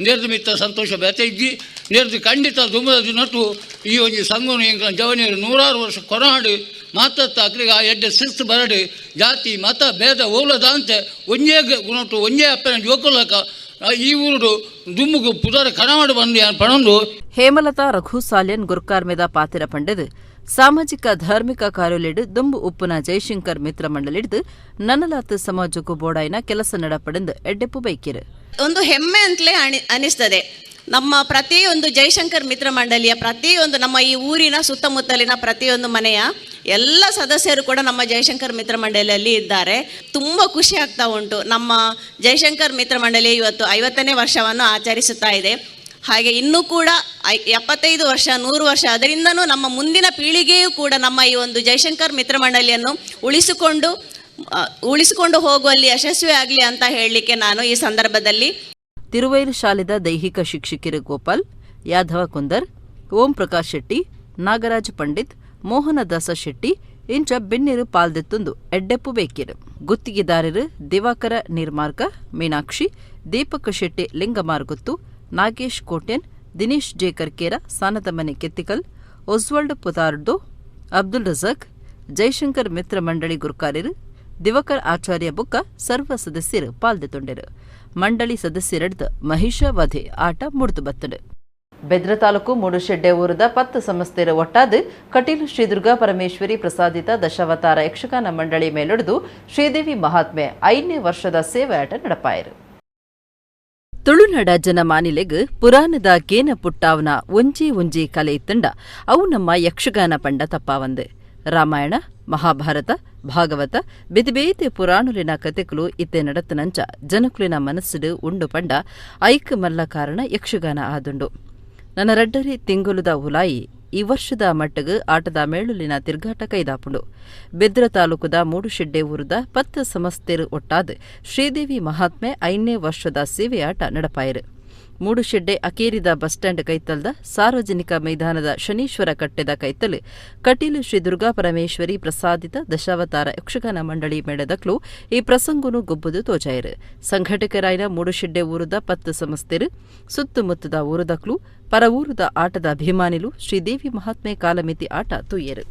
ನೇರ್ದು ಮಿತ್ತ ಸಂತೋಷ ಬೇತೆ ಇದ್ದಿ ನೇರ್ದು ಖಂಡಿತ ದುಂಬದ ದಿನಟ್ಟು ಈ ಒಂದು ಸಂಘನು ಎಂಕ್ಲ ಜವನಿಯರು 100 ವರ್ಷ ಕೊನಾಡು ಮಾತತ್ತ ಅಕ್ಲಿಗೆ ಆ ಎಡ್ಡೆ ಶಿಸ್ತು ಬರಡು ಜಾತಿ ಮತ ಭೇದ ಓಲದಾಂತೆ ಒಂಜೇ ಗುಣಟು ಒಂಜೇ ಅಪ್ಪನ ಜೋಕುಲಕ ಈ ಊರು ದುಮ್ಮುಗು ಪುದರ ಕನವಾಡು ಬಂದು ಪಣಂದು. ಹೇಮಲತಾ ರಘು ಸಾಲ್ಯನ್ ಗುರ್ಕಾರ್ಮೆದ ಪಾತಿರ ಪಂಡದು ಸಾಮಾಜಿಕ ಧಾರ್ಮಿಕ ಕಾರ್ಯಲಿಡು ದುಂಬು ಉಪ್ಪುನ ಜೈಶಂಕರ್ ಮಿತ್ರ ಮಂಡಲಿಡ್ದು ನನ್ನಲಾತ್ ಸಮಾಜಕ್ಕೂ ಬೋಡಾಯಿನ ಕೆಲಸ ನಡಪಡೆಂದು ಎಡ್ಡೆಪ್ಪು ಬೈಕಿರು. ಒಂದು ಹೆಮ್ಮೆ ಅಂತಲೇ ಅನಿಸ್ತದೆ. ನಮ್ಮ ಪ್ರತಿಯೊಂದು ಜೈಶಂಕರ್ ಮಿತ್ರ ಮಂಡಳಿಯ ಪ್ರತಿಯೊಂದು ನಮ್ಮ ಈ ಊರಿನ ಸುತ್ತಮುತ್ತಲಿನ ಪ್ರತಿಯೊಂದು ಮನೆಯ ಎಲ್ಲ ಸದಸ್ಯರು ಕೂಡ ನಮ್ಮ ಜೈಶಂಕರ್ ಮಿತ್ರ ಮಂಡಳಿಯಲ್ಲಿ ಇದ್ದಾರೆ. ತುಂಬ ಖುಷಿ ಆಗ್ತಾ ಉಂಟು. ನಮ್ಮ ಜೈಶಂಕರ್ ಮಿತ್ರ ಮಂಡಳಿ ಇವತ್ತು 50ನೇ ವರ್ಷವನ್ನು ಆಚರಿಸುತ್ತಾ ಇದೆ. ಹಾಗೆ ಇನ್ನೂ ಕೂಡ 75 ವರ್ಷ, 100 ವರ್ಷ, ಅದರಿಂದನೂ ನಮ್ಮ ಮುಂದಿನ ಪೀಳಿಗೆಯೂ ಕೂಡ ನಮ್ಮ ಈ ಒಂದು ಜೈಶಂಕರ್ ಮಿತ್ರ ಮಂಡಳಿಯನ್ನು ಉಳಿಸಿಕೊಂಡು ಹೋಗುವಲ್ಲಿ ಯಶಸ್ವಿ ಆಗಲಿ ಅಂತ ಹೇಳಲಿಕ್ಕೆ ನಾನು ಈ ಸಂದರ್ಭದಲ್ಲಿ. ತಿರುವೈಲು ಶಾಲೆದ ದೈಹಿಕ ಶಿಕ್ಷಕಿರು ಗೋಪಾಲ್, ಯಾದವ ಕುಂದರ್, ಓಂ ಪ್ರಕಾಶ್ ಶೆಟ್ಟಿ, ನಾಗರಾಜ್ ಪಂಡಿತ್, ಮೋಹನದಾಸ ಶೆಟ್ಟಿ ಇಂಚ ಬೆನ್ನಿರು ಪಾಲ್ದೆತ್ತೊಂದು ಎಡ್ಡೆಪ್ಪು ಬೇಕಿರು. ಗುತ್ತಿಗೆದಾರರು ದಿವಾಕರ ನಿರ್ಮಾರ್ಗ, ಮೀನಾಕ್ಷಿ, ದೀಪಕ್ ಶೆಟ್ಟಿ ಲಿಂಗಮಾರ್ಗುತ್ತು, ನಾಗೇಶ್ ಕೋಟ್ಯನ್, ದಿನೇಶ್ ಜೆ ಕರ್ಕೇರ, ಸಾನದಮನೆ ಕೆತ್ತಿಕಲ್, ಒಸ್ವಾಲ್ಡ್ ಪುತಾರ್ಡೋ, ಅಬ್ದುಲ್ ರಜಾಕ್, ಜೈಶಂಕರ್ ಮಿತ್ರ ಮಂಡಳಿ ಗುರುಕಾರ್ಯರು ದಿವಕರ್ ಆಚಾರ್ಯ ಬುಕ್ಕ ಸರ್ವ ಸದಸ್ಯರು ಪಾಲ್ದೆತ್ತೊಂಡರು. ಮಂಡಳಿ ಸದಸ್ಯರಡ್ದ ಮಹಿಷ ವಧೆ ಆಟ ಮುಡ್ದು ಬತ್ತಡು. ಬೆದ್ರ ತಾಲೂಕು ಮೂಡುಶೆಡ್ಡೆ ಊರದ 10 ಸಂಸ್ಥೆರ ಒಟ್ಟಾದ ಕಟೀಲು ಶ್ರೀ ದುರ್ಗಾ ಪರಮೇಶ್ವರಿ ಪ್ರಸಾದಿತ ದಶಾವತಾರ ಯಕ್ಷಗಾನ ಮಂಡಳಿ ಮೇಲೊಡೆದು ಶ್ರೀದೇವಿ ಮಹಾತ್ಮೆ 5ನೇ ವರ್ಷದ ಸೇವೆ ಆಟ ನಡಪಾಯರು. ತುಳುನಾಡ ಜನಮಾನಿಲೆಗ್ ಪುರಾಣದ ಗೇನ ಪುಟ್ಟಾವನ ಒಂಜೇ ಒಂಜೇ ಕಲೆ ಇತ್ತಂಡ ಅವು ನಮ್ಮ ಯಕ್ಷಗಾನ ಪಂಡ ತಪ್ಪಾವಂದು. ರಾಮಾಯಣ, ಮಹಾಭಾರತ, ಭಾಗವತ ಬೇತೆ ಬೇತೆ ಪುರಾಣುಲಿನ ಕತೆಕುಲು ಇತ್ತೆ ನಡತನಂಚ ಜನಕುಲಿನ ಮನಸ್ಸುಡು ಉಂಡು ಪಂಡ ಐಕ್ ಮಲ್ಲ ಕಾರಣ ಯಕ್ಷಗಾನ ಆದುಂಡು. ನನ್ನ ರಡ್ಡರಿ ತಿಂಗುಲುದ ಉಲಾಯಿ ಈ ವರ್ಷದ ಮಟ್ಟಗು ಆಟದ ಮೇಳುಲಿನ ತಿರ್ಗಾಟ ಕೈದಾಪುಂಡು. ಬೆದ್ರ ತಾಲೂಕುದ ಮೂಡುಶೆಡ್ಡೆ ಊರುದ 10 ಸಮಸ್ತೆರು ಒಟ್ಟಾದ ಶ್ರೀದೇವಿ ಮಹಾತ್ಮೆ 5ನೇ ವರ್ಷದ ಸೇವೆಯಾಟ ನಡಪಾಯರು. ಮೂಡುಶೆಡ್ಡೆ ಅಕೇರಿದ ಬಸ್ ಸ್ಟ್ಯಾಂಡ್ ಕೈತಲ್ದ ಸಾರ್ವಜನಿಕ ಮೈದಾನದ ಶನೀಶ್ವರ ಕಟ್ಟೆದ ಕೈತಲ್ ಕಟೀಲು ಶ್ರೀ ದುರ್ಗಾ ಪರಮೇಶ್ವರಿ ಪ್ರಸಾದಿತ ದಶಾವತಾರ ಯಕ್ಷಗಾನ ಮಂಡಳಿ ಮೇಳದಕ್ಲು ಈ ಪ್ರಸಂಗನು ಗೊಬ್ಬುದು ತೋಜಾಯರು. ಸಂಘಟಕರಾಯಿನ ಮೂಡುಶೆಡ್ಡೆ ಊರುದ 10 ಸಂಸ್ಥೆರು, ಸುತ್ತಮುತ್ತದ ಊರುದಕ್ಲು, ಪರವೂರುದ ಆಟದ ಅಭಿಮಾನಿಲು ಶ್ರೀದೇವಿ ಮಹಾತ್ಮೆ ಕಾಲಮಿತಿ ಆಟ ತೂಯರು.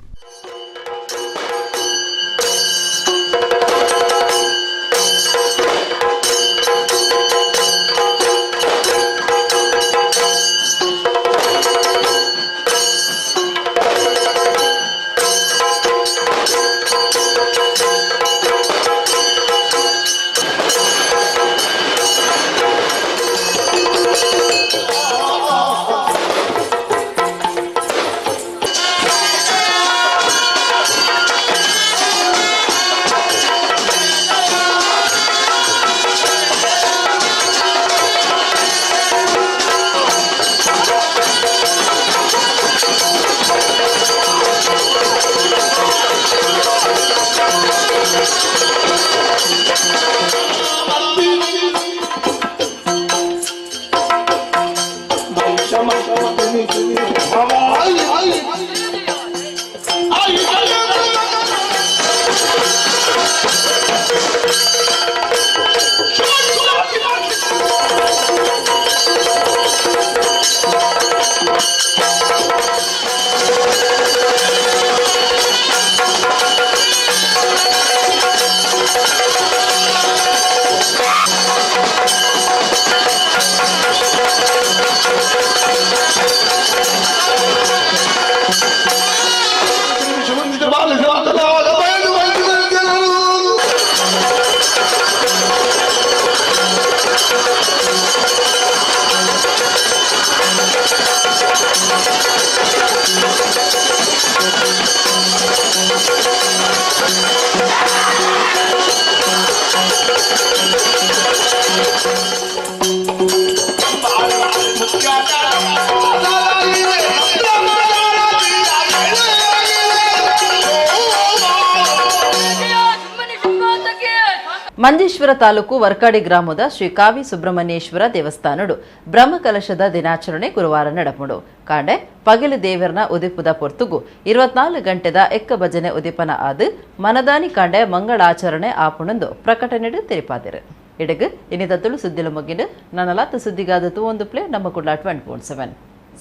ಮಂಜೇಶ್ವರ ತಾಲೂಕು ವರ್ಕಾಡಿ ಗ್ರಾಮದ ಶ್ರೀ ಕಾವಿ ಸುಬ್ರಹ್ಮಣ್ಯೇಶ್ವರ ದೇವಸ್ಥಾನಡು ಬ್ರಹ್ಮಕಲಶದ ದಿನಾಚರಣೆ ಗುರುವಾರ ನಡಪುಂಡು. ಕಾಂಡೆ ಪಗಲು ದೇವರನ ಉದಿಪುದ ಪೊರ್ತುಗು 24 ಗಂಟೆದ ಎಕ್ಕ ಭಜನೆ ಉದಿಪನ ಆದು ಮನದಾನಿ ಕಾಂಡೆ ಮಂಗಳಾಚರಣೆ ಆಪುಣಂದು ಪ್ರಕಟಣೆಡು ತೆರಿಪಾದಿರು. ಇಡಗು ಇನ್ನಿತ ತುಳು ಸುದ್ದಿಲು ಮುಗಿದು ನನ್ನಲಾತ ಸುದ್ದಿಗಾದ ಒಂದು ಪ್ಲೇ ನಮ್ಮ ಕುಡ್ಲ 20.7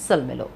ಸಲ್ಮೆಲು.